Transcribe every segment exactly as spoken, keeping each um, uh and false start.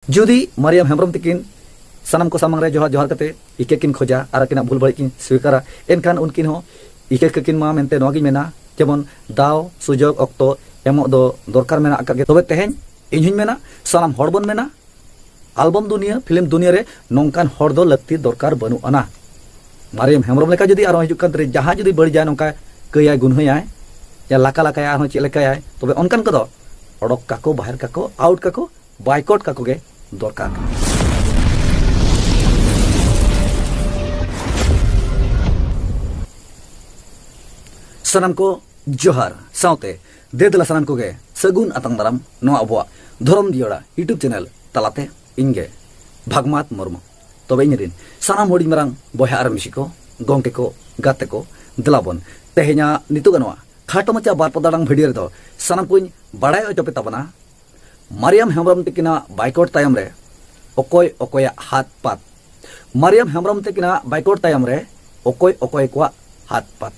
ᱡᱩᱫᱤ ᱢᱟᱨᱤᱭᱟᱢ ᱦᱮᱢᱵᱨᱚᱢ ᱛᱤᱠᱤᱱ ᱥᱟᱱᱟᱢ ᱠᱚ ᱥᱟᱢᱟᱝ ᱨᱮ ᱡᱚᱦᱟᱨ ᱡᱚᱦᱟᱨ ᱠᱟᱛᱮ ᱤᱠᱟᱹ ᱠᱤᱱ ᱠᱷᱚᱡᱟ ᱟᱨ ᱟᱹᱠᱤᱱᱟᱜ ᱵᱷᱩᱞ ᱵᱟᱹᱲᱤᱡ ᱠᱤᱱ ᱥᱣᱤᱠᱟᱨᱟ, ᱮᱱᱠᱷᱟᱱ ᱩᱱᱠᱤᱱ ᱦᱚᱸ ᱤᱠᱟᱹ ᱠᱟᱹᱠᱤᱱ ᱢᱟ ᱢᱮᱱᱛᱮ ᱱᱚᱣᱟ ᱜᱤᱧ ᱢᱮᱱᱟ, ᱡᱮᱢᱚᱱ ᱫᱟᱣ ᱥᱩᱡᱳᱜᱽ ᱚᱠᱛᱚ ᱮᱢᱚᱜ ᱫᱚ ᱫᱚᱨᱠᱟᱨ ᱢᱮᱱᱟᱜ ᱟᱠᱟᱫ ᱜᱮ᱾ ᱛᱚᱵᱮ ᱛᱮᱦᱮᱧ ᱤᱧ ᱦᱚᱧ ᱢᱮᱱᱟ, ᱥᱟᱱᱟᱢ ᱦᱚᱲ ᱵᱚᱱ ᱢᱮᱱᱟ, ᱟᱞᱵᱚᱢ ᱫᱩᱱᱤᱭᱟᱹ, ᱯᱷᱤᱞᱢ ᱫᱩᱱᱤᱭᱟᱹ ᱨᱮ ᱱᱚᱝᱠᱟᱱ ᱦᱚᱲ ᱫᱚ ᱞᱟᱹᱠᱛᱤ ᱫᱚᱨᱠᱟᱨ ᱵᱟᱹᱱᱩᱜ ᱟᱱᱟ᱾ ᱢᱟᱨᱤᱭᱟᱢ ᱦᱮᱢᱵᱨᱚᱢ ᱞᱮᱠᱟ ᱡᱩᱫᱤ ᱟᱨᱦᱚᱸ ᱦᱤᱡᱩᱜ ᱠᱟᱱ ᱛᱟᱨᱮ ᱡᱟᱦᱟᱸᱭ ᱡᱩᱫᱤ ᱵᱟᱹᱲᱤᱡᱟᱭ, ᱱᱚᱝᱠᱟ ᱠᱟᱹᱭᱟᱭ, ᱜᱩᱱᱦᱟᱹᱭᱟᱭ, ᱭᱟ ᱞᱟᱠᱟ ᱞᱟᱠᱟᱭᱟ, ᱟᱨᱦᱚᱸ ᱪᱮᱫ ᱞᱮᱠᱟᱭᱟᱭ, ᱛᱚᱵᱮ ᱚᱱᱠᱟᱱ ᱠᱚᱫᱚ ᱚᱰᱚᱠ ᱠᱟᱠᱚ, ᱵᱟᱦᱮᱨ ᱠᱟᱠᱚ, ᱟᱣᱩᱴ ᱠᱟᱠᱚ, ᱵᱟᱭᱠᱚᱴ ᱠᱟᱠᱚ ᱜᱮ ᱫᱚᱨᱠᱟᱨ ᱠᱟᱱᱟ᱾ ᱥᱟᱱᱟᱢ ᱠᱚ ᱡᱚᱦᱟᱨ, ᱥᱟᱶᱛᱮ ᱫᱮ ᱫᱮᱞᱟ ᱥᱟᱱᱟᱢ ᱠᱚᱜᱮ ᱥᱟᱹᱜᱩᱱ ᱟᱛᱟᱝ ᱫᱟᱨᱟᱢ ᱱᱚᱣᱟ ᱟᱵᱚᱣᱟᱜ ᱫᱷᱚᱨᱚᱢ ᱡᱤᱭᱟᱹᱲᱟ YouTube ᱪᱮᱱᱮᱞ ᱛᱟᱞᱟᱛᱮ᱾ ᱤᱧ ᱜᱮ ᱵᱷᱟᱜᱽᱢᱟᱛ ᱢᱩᱨᱢᱩ᱾ ᱛᱚᱵᱮ ᱤᱧ ᱨᱤᱱ ᱥᱟᱱᱟᱢ ᱦᱩᱰᱤᱧ ᱢᱟᱨᱟᱝ ᱵᱚᱭᱦᱟ ᱟᱨ ᱢᱤᱥᱤ ᱠᱚ, ᱜᱚᱢᱠᱮ ᱠᱚ, ᱜᱟᱛᱮ ᱠᱚ, ᱫᱮᱞᱟ ᱵᱚᱱ ᱛᱮᱦᱮᱧᱟᱜ ᱱᱤᱛᱚᱜ ᱱᱚᱣᱟ ᱠᱷᱟᱴᱚ ᱢᱟᱪᱷᱟ ᱵᱟᱨ ᱯᱚᱫ ᱟᱲᱟᱝ ᱵᱷᱤᱰᱤᱭᱳ ᱨᱮᱫᱚ ᱥᱟᱱᱟᱢ ᱠᱚᱧ ᱵᱟᱲᱟᱭ ᱦᱚᱪᱚ ᱯᱮ ᱛᱟᱵᱚᱱᱟ, ᱢᱟᱨᱤᱭᱟᱢ ᱦᱮᱢᱵᱨᱚᱢ ᱛᱤᱠᱤᱱᱟᱜ ᱵᱟᱭᱠᱚᱴ ᱛᱟᱭᱚᱢ ᱨᱮ ᱚᱠᱚᱭ ᱚᱠᱚᱭᱟᱜ ᱦᱟᱛ ᱯᱟᱛ᱾ ᱢᱟᱨᱤᱭᱟᱢ ᱦᱮᱢᱵᱨᱚᱢ ᱛᱤᱠᱤᱱᱟᱜ ᱵᱟᱭᱠᱚᱴ ᱛᱟᱭᱚᱢ ᱨᱮ ᱚᱠᱚᱭ ᱚᱠᱚᱭ ᱠᱚᱣᱟᱜ ᱦᱟᱛ ᱯᱟᱛ᱾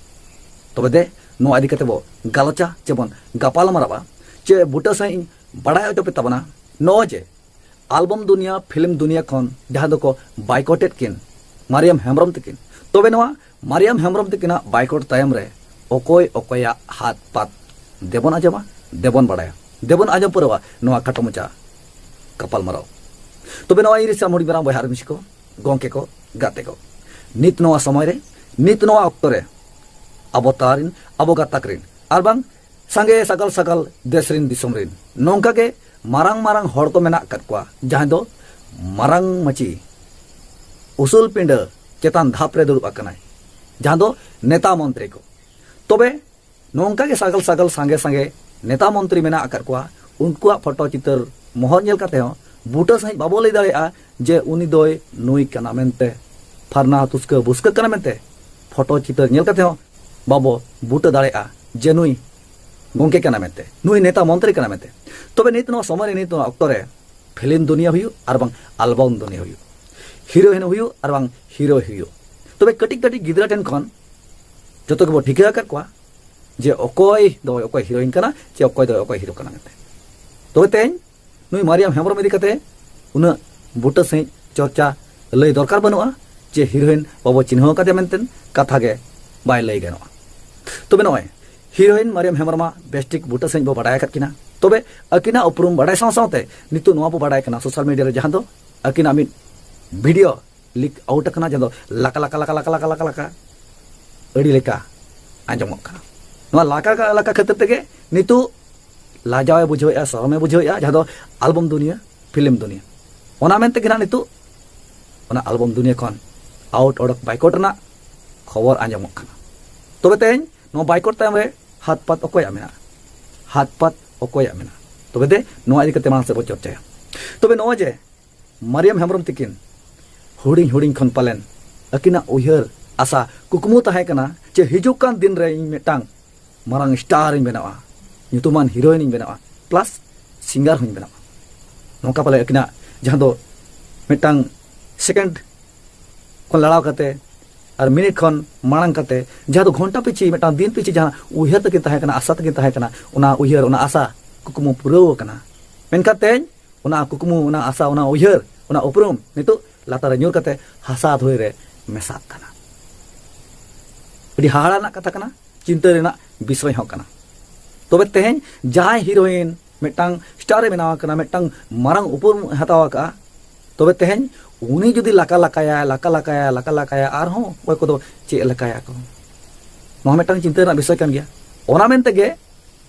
ᱛᱚᱵᱮ ᱫᱮ, ᱱᱚᱣᱟ ᱤᱫᱤ ᱠᱟᱛᱮ ᱵᱚ ᱜᱟᱞᱚᱪᱟ, ᱪᱮ ᱵᱚᱱ ᱜᱟᱯᱟᱞ ᱢᱟᱨᱟᱣᱟ, ᱪᱮ ᱵᱩᱴᱟᱹ ᱥᱟᱺᱦᱤᱡ ᱤᱧ ᱵᱟᱲᱟᱭ ᱦᱚᱪᱚ ᱯᱮ ᱛᱟᱵᱚᱱᱟ᱾ ᱱᱚᱜᱼᱚᱭ ᱡᱮ ᱟᱞᱵᱚᱢ ᱫᱩᱱᱤᱭᱟ, ᱯᱷᱤᱞᱢ ᱫᱩᱱᱤᱭᱟ ᱠᱷᱚᱱ ᱡᱟᱦᱟᱸ ᱫᱚᱠᱚ ᱵᱟᱭᱠᱚᱴᱮᱫ ᱠᱤᱱ ᱢᱟᱨᱤᱭᱟᱢ ᱦᱮᱢᱵᱨᱚᱢ ᱛᱤᱠᱤᱱ, ᱛᱚᱵᱮ ᱱᱚᱣᱟ ᱢᱟᱨᱤᱭᱟᱢ ᱦᱮᱢᱵᱨᱚᱢ ᱛᱤᱠᱤᱱᱟᱜ ᱵᱟᱭᱠᱚᱴ ᱛᱟᱭᱚᱢ ᱨᱮ ᱚᱠᱚᱭ ᱚᱠᱚᱭᱟᱜ ᱦᱟᱛ ᱯᱟᱛ, ᱫᱮᱵᱚᱱ ᱟᱸᱡᱚᱢᱟ, ᱫᱮᱵᱚᱱ ᱵᱟᱲᱟᱭᱟ, ᱫᱮᱵᱚᱱ ᱟᱸᱡᱚᱢ ᱯᱩᱨᱟᱹᱣᱟ ᱱᱚᱣᱟ ᱠᱷᱟᱴᱚ ᱢᱟᱪᱷᱟ ᱜᱟᱯᱟᱞ ᱢᱟᱨᱟᱣ᱾ ᱛᱚᱵᱮ ᱱᱚᱣᱟ ᱤᱧ ᱨᱮ ᱥᱟᱢᱩᱰᱤ ᱢᱟᱨᱟᱝ ᱵᱚᱭᱦᱟ ᱟᱨ ᱢᱤᱥᱤ ᱠᱚ, ᱜᱚᱢᱠᱮ ᱠᱚ, ᱜᱟᱛᱮ ᱠᱚ, ᱱᱤᱛ ᱱᱚᱣᱟ ᱥᱚᱢᱚᱭ ᱨᱮ, ᱱᱤᱛ ᱱᱚᱣᱟ ᱚᱠᱛᱚ ᱨᱮ ᱟᱵᱚ ᱛᱟᱞᱟ ᱨᱤᱱ, ᱟᱵᱚ ᱜᱟᱛᱟᱠ ᱨᱤᱱ, ᱟᱨ ᱵᱟᱝ ᱥᱟᱸᱜᱮ ᱥᱟᱜᱟᱞ ᱥᱟᱜᱟᱞ ᱫᱮᱥ ᱨᱤᱱ, ᱫᱤᱥᱚᱢ ᱨᱤᱱ ᱱᱚᱝᱠᱟ ᱜᱮ ᱢᱟᱨᱟᱝ ᱢᱟᱨᱟᱝ ᱦᱚᱲ ᱠᱚ ᱢᱮᱱᱟᱜ ᱟᱠᱟᱫ ᱠᱚᱣᱟ, ᱡᱟᱦᱟᱸᱭ ᱫᱚ ᱢᱟᱨᱟᱝ ᱢᱟᱹᱪᱤ ᱩᱥᱩᱞ ᱯᱤᱸᱰᱟᱹ ᱪᱮᱛᱟᱱ ᱫᱷᱟᱯ ᱨᱮ ᱫᱩᱲᱩᱵ ᱟᱠᱟᱱᱟᱭ, ᱡᱟᱦᱟᱸ ᱫᱚ ᱱᱮᱛᱟ ᱢᱚᱱᱛᱨᱤ ᱠᱚ᱾ ᱛᱚᱵᱮ ᱱᱚᱝᱠᱟ ᱜᱮ ᱥᱟᱜᱟᱞ ᱥᱟᱜᱟᱞ ᱥᱟᱸᱜᱮ ᱥᱟᱸᱜᱮ ᱱᱮᱛᱟ ᱢᱚᱱᱛᱨᱤ ᱢᱮᱱᱟᱜ ᱟᱠᱟᱫ ᱠᱚᱣᱟ, ᱩᱱᱠᱩᱣᱟᱜ ᱯᱷᱳᱴᱳ ᱪᱤᱛᱟᱹᱨ ᱢᱚᱦᱚᱨ ᱧᱮᱞ ᱠᱟᱛᱮ ᱦᱚᱸ ᱵᱩᱴᱟᱹ ᱥᱟᱺᱦᱤᱡ ᱵᱟᱵᱚ ᱞᱟᱹᱭ ᱫᱟᱲᱮᱭᱟᱜᱼᱟ ᱡᱮ ᱩᱱᱤ ᱫᱚᱭ ᱱᱩᱭ ᱠᱟᱱᱟ ᱢᱮᱱᱛᱮ, ᱯᱷᱟᱨᱱᱟ ᱛᱩᱥᱠᱟᱹ ᱵᱩᱥᱠᱟᱹ ᱠᱟᱱᱟ ᱢᱮᱱᱛᱮ᱾ ᱯᱷᱳᱴᱳ ᱪᱤᱛᱟᱹᱨ ᱧᱮᱞ ᱠᱟᱛᱮ ᱦᱚᱸ ᱵᱟᱵᱚ ᱵᱩᱴᱟᱹ ᱫᱟᱲᱮᱭᱟᱜᱼᱟ ᱡᱮ ᱱᱩᱭ ᱜᱚᱢᱠᱮ ᱠᱟᱱᱟ ᱢᱮᱱᱛᱮ, ᱱᱩᱭ ᱱᱮᱛᱟ ᱢᱚᱱᱛᱨᱤ ᱠᱟᱱᱟ ᱢᱮᱱᱛᱮ᱾ ᱛᱚᱵᱮ ᱱᱤᱛ ᱱᱚᱣᱟ ᱥᱚᱢᱚᱭ ᱨᱮ, ᱱᱤᱛ ᱱᱚᱣᱟ ᱚᱠᱛᱚ ᱨᱮ ᱯᱷᱤᱞᱢ ᱫᱩᱱᱤᱭᱟᱹ ᱦᱩᱭᱩᱜ ᱟᱨ ᱵᱟᱝ ᱟᱞᱵᱚᱢ ᱫᱩᱱᱤᱭᱟᱹ ᱦᱩᱭᱩᱜ, ᱦᱤᱨᱳᱭᱤᱱ ᱦᱩᱭᱩᱜ ᱟᱨ ᱵᱟᱝ ᱦᱤᱨᱳ ᱦᱩᱭᱩᱜ, ᱛᱚᱵᱮ ᱠᱟᱹᱴᱤᱡ ᱠᱟᱹᱴᱤᱡ ᱜᱤᱫᱽᱨᱟᱹ ᱴᱷᱮᱱ ᱠᱷᱚᱱ ᱡᱚᱛᱚ ᱜᱮᱵᱚ ᱴᱷᱤᱠᱟᱹ ᱟᱠᱟᱫ ᱠᱚᱣᱟ ᱡᱮ ᱚᱠᱚᱭ ᱫᱚ ᱚᱠᱚᱭ ᱦᱤᱨᱳᱭᱤᱱ ᱠᱟᱱᱟ ᱪᱮ ᱚᱠᱚᱭ ᱫᱚ ᱚᱠᱚᱭ ᱦᱤᱨᱳ ᱠᱟᱱᱟ ᱢᱮᱱᱛᱮ᱾ ᱛᱚᱵᱮ ᱛᱮᱦᱮᱧ ᱱᱩᱭ ᱢᱟᱨᱤᱭᱟᱢ ᱦᱮᱢᱵᱨᱚᱢ ᱤᱫᱤ ᱠᱟᱛᱮ ᱩᱱᱟᱹᱜ ᱵᱩᱴᱟᱹ ᱥᱟᱺᱦᱤᱡ ᱪᱚᱨᱪᱟ ᱞᱟᱹᱭ ᱫᱚᱨᱠᱟᱨ ᱵᱟᱹᱱᱩᱜᱼᱟ ᱡᱮ ᱦᱤᱨᱳᱭᱤᱱ ᱵᱟᱵᱚ ᱪᱤᱱᱦᱟᱹᱣ ᱠᱟᱫᱮᱭᱟ ᱢᱮᱱᱛᱮ ᱠᱟᱛᱷᱟ ᱜᱮ ᱵᱟᱭ ᱞᱟᱹᱭ ᱜᱟᱱᱚᱜᱼᱟ᱾ ᱛᱚᱵᱮ ᱱᱚᱜᱼᱚᱭ ᱦᱤᱨᱳᱭᱤᱱ ᱢᱟᱨᱤᱭᱟᱢ ᱦᱮᱢᱵᱨᱚᱢᱟ ᱵᱮᱥᱴᱷᱤᱠ ᱵᱩᱴᱟᱹ ᱥᱟᱺᱦᱤᱡ ᱵᱚ ᱵᱟᱰᱟᱭ ᱟᱠᱟᱫ ᱠᱤᱱᱟ᱾ ᱛᱚᱵᱮ ᱟᱹᱠᱤᱱᱟᱜ ᱩᱯᱨᱩᱢ ᱵᱟᱰᱟᱭ ᱥᱟᱶ ᱥᱟᱶᱛᱮ ᱱᱤᱛᱚᱜ ᱱᱚᱣᱟ ᱵᱚ ᱵᱟᱰᱟᱭ ᱠᱟᱱᱟ ᱥᱳᱥᱟᱞ ᱢᱤᱰᱤᱭᱟ ᱨᱮ ᱡᱟᱦᱟᱸ ᱫᱚ ᱟᱹᱠᱤᱱᱟᱜ ᱢᱤᱫ ᱵᱷᱤᱰᱤᱭᱳ ᱞᱤᱠ ᱟᱣᱩᱴ ᱟᱠᱟᱱᱟ, ᱡᱟᱦᱟᱸ ᱫᱚ ᱞᱟᱠᱟ ᱞᱟᱠᱟ ᱞᱟᱠᱟ ᱞᱟᱠᱟ ᱞᱟᱠᱟ ᱞᱟᱠᱟ ᱞᱟᱠᱟ ᱟᱹᱰᱤ ᱞᱮᱠᱟ ᱟᱸᱡᱚᱢᱚᱜ ᱠᱟᱱᱟ᱾ ᱱᱚᱣᱟ ᱞᱟᱠᱟ ᱞᱟᱠᱟ ᱠᱷᱟᱹᱛᱤᱨ ᱛᱮᱜᱮ ᱱᱤᱛᱚᱜ ᱞᱟᱡᱟᱣ ᱮ ᱵᱩᱡᱷᱟᱹᱣᱮᱫᱼᱟ, ᱥᱚᱨᱚᱢ ᱮ ᱵᱩᱡᱷᱟᱹᱣᱮᱫᱼᱟ, ᱡᱟᱦᱟᱸ ᱫᱚ ᱟᱞᱵᱚᱢ ᱫᱩᱱᱤᱭᱟᱹ, ᱯᱷᱤᱞᱢ ᱫᱩᱱᱤᱭᱟᱹ᱾ ᱚᱱᱟ ᱢᱮᱱ ᱛᱮᱜᱮ ᱱᱟᱜ ᱱᱤᱛᱚᱜ ᱚᱱᱟ ᱟᱞᱵᱚᱢ ᱫᱩᱱᱤᱭᱟᱹ ᱠᱷᱚᱱ ᱟᱣᱩᱴ ᱚᱰᱚᱠ, ᱵᱟᱭᱠᱚᱴ ᱨᱮᱱᱟᱜ ᱠᱷᱚᱵᱚᱨ ᱟᱸᱡᱚᱢᱚᱜ ᱠᱟᱱᱟ᱾ ᱛᱚᱵᱮ ᱛᱮᱦᱮᱧ ᱱᱚᱣᱟ ᱵᱟᱭᱠᱚᱴ ᱛᱟᱭᱚᱢ ᱨᱮ ᱦᱟᱛ ᱯᱟᱛ ᱚᱠᱚᱭᱟᱜ ᱢᱮᱱᱟᱜᱼᱟ? ᱦᱟᱛ ᱯᱟᱛ ᱚᱠᱚᱭᱟᱜ ᱢᱮᱱᱟᱜᱼᱟ? ᱛᱚᱵᱮ ᱫᱮ ᱱᱚᱣᱟ ᱤᱫᱤ ᱠᱟᱛᱮ ᱢᱟᱲᱟᱝ ᱥᱮᱫ ᱵᱚ ᱪᱚᱨᱪᱟᱭᱟ᱾ ᱛᱚᱵᱮ ᱱᱚᱣᱟ ᱡᱮ ᱢᱟᱨᱤᱭᱟᱢ ᱦᱮᱢᱵᱨᱚᱢ ᱛᱤᱠᱤᱱ ᱦᱩᱰᱤᱧ ᱦᱩᱰᱤᱧ ᱠᱷᱚᱱ ᱯᱟᱞᱮᱱ ᱟᱹᱠᱤᱱᱟᱜ ᱩᱭᱦᱟᱹᱨ, ᱟᱥᱟ, ᱠᱩᱠᱢᱩ ᱛᱟᱦᱮᱸ ᱠᱟᱱᱟ ᱡᱮ ᱦᱤᱡᱩᱜ ᱠᱟᱱ ᱫᱤᱱ ᱨᱮ ᱤᱧ ᱢᱤᱫᱴᱟᱝ ᱢᱟᱨᱟᱝ ᱥᱴᱟᱨ ᱤᱧ ᱵᱮᱱᱟᱣᱟ, ᱧᱩᱛᱩᱢᱟᱱ ᱦᱤᱨᱳᱭᱤᱱ ᱤᱧ ᱵᱮᱱᱟᱣᱟ, ᱯᱞᱟᱥ ᱥᱤᱝᱜᱟᱨ ᱦᱚᱸᱧ ᱵᱮᱱᱟᱣᱟ᱾ ᱱᱚᱝᱠᱟ ᱯᱟᱞᱮ ᱟᱹᱠᱤᱱᱟᱜ ᱡᱟᱦᱟᱸ ᱫᱚ ᱢᱤᱫᱴᱟᱝ ᱥᱮᱠᱮᱱᱰ ᱠᱷᱚᱱ ᱞᱟᱲᱟᱣ ᱠᱟᱛᱮ ᱟᱨ ᱢᱤᱱᱤᱴ ᱠᱷᱚᱱ ᱢᱟᱲᱟᱝ ᱠᱟᱛᱮ, ᱡᱟᱦᱟᱸ ᱫᱚ ᱜᱷᱚᱱᱴᱟ ᱯᱤᱪᱷᱤ, ᱢᱤᱫᱴᱟᱝ ᱫᱤᱱ ᱯᱤᱪᱷᱤ ᱡᱟᱦᱟᱸ ᱩᱭᱦᱟᱹᱨ ᱛᱟᱹᱠᱤᱱ ᱛᱟᱦᱮᱸ ᱠᱟᱱᱟ, ᱟᱥᱟ ᱛᱟᱹᱠᱤᱱ ᱛᱟᱦᱮᱸ ᱠᱟᱱᱟ, ᱚᱱᱟ ᱩᱭᱦᱟᱹᱨ, ᱚᱱᱟ ᱟᱥᱟ ᱠᱩᱠᱢᱩ ᱯᱩᱨᱟᱹᱣ ᱟᱠᱟᱱᱟ᱾ ᱢᱮᱱᱠᱷᱟᱱ ᱛᱮᱦᱮᱧ ᱚᱱᱟ ᱠᱩᱠᱢᱩ, ᱚᱱᱟ ᱟᱥᱟ, ᱚᱱᱟ ᱩᱭᱦᱟᱹᱨ, ᱚᱱᱟ ᱩᱯᱨᱩᱢ ᱱᱤᱛᱚᱜ ᱞᱟᱛᱟᱨ ᱨᱮ ᱧᱩᱨ ᱠᱟᱛᱮ ᱦᱟᱥᱟ ᱫᱷᱩᱲᱤ ᱨᱮ ᱢᱮᱥᱟᱜ ᱠᱟᱱᱟ᱾ ᱟᱹᱰᱤ ᱦᱟᱦᱟᱲᱟ ᱨᱮᱱᱟᱜ ᱠᱟᱛᱷᱟ ᱠᱟᱱᱟ, ᱪᱤᱱᱛᱟᱹ ᱨᱮᱱᱟᱜ ᱵᱤᱥᱚᱭ ᱦᱚᱸ ᱠᱟᱱᱟ᱾ ᱛᱚᱵᱮ ᱛᱮᱦᱮᱧ ᱡᱟᱦᱟᱸᱭ ᱦᱤᱨᱳᱭᱤᱱ ᱢᱤᱫᱴᱟᱝ ᱥᱴᱟᱨ ᱮ ᱵᱮᱱᱟᱣ ᱟᱠᱟᱱᱟ, ᱢᱤᱫᱴᱟᱝ ᱢᱟᱨᱟᱝ ᱩᱯᱨᱩᱢ ᱮ ᱦᱟᱛᱟᱣ ᱟᱠᱟᱫᱼᱟ, ᱛᱚᱵᱮ ᱛᱮᱦᱮᱧ ᱩᱱᱤ ᱡᱩᱫᱤ ᱞᱟᱠᱟ ᱞᱟᱠᱟᱭᱟ, ᱞᱟᱠᱟ ᱞᱟᱠᱟᱭᱟ, ᱞᱟᱠᱟ ᱞᱟᱠᱟᱭᱟ, ᱟᱨᱦᱚᱸ ᱚᱠᱚᱭ ᱠᱚᱫᱚ ᱪᱮᱫ ᱞᱮᱠᱟᱭᱟ ᱠᱚ, ᱱᱚᱣᱟ ᱢᱤᱫᱴᱟᱝ ᱪᱤᱱᱛᱟᱹ ᱨᱮᱱᱟᱜ ᱵᱤᱥᱚᱭ ᱠᱟᱱ ᱜᱮᱭᱟ᱾ ᱚᱱᱟ ᱢᱮᱱ ᱛᱮᱜᱮ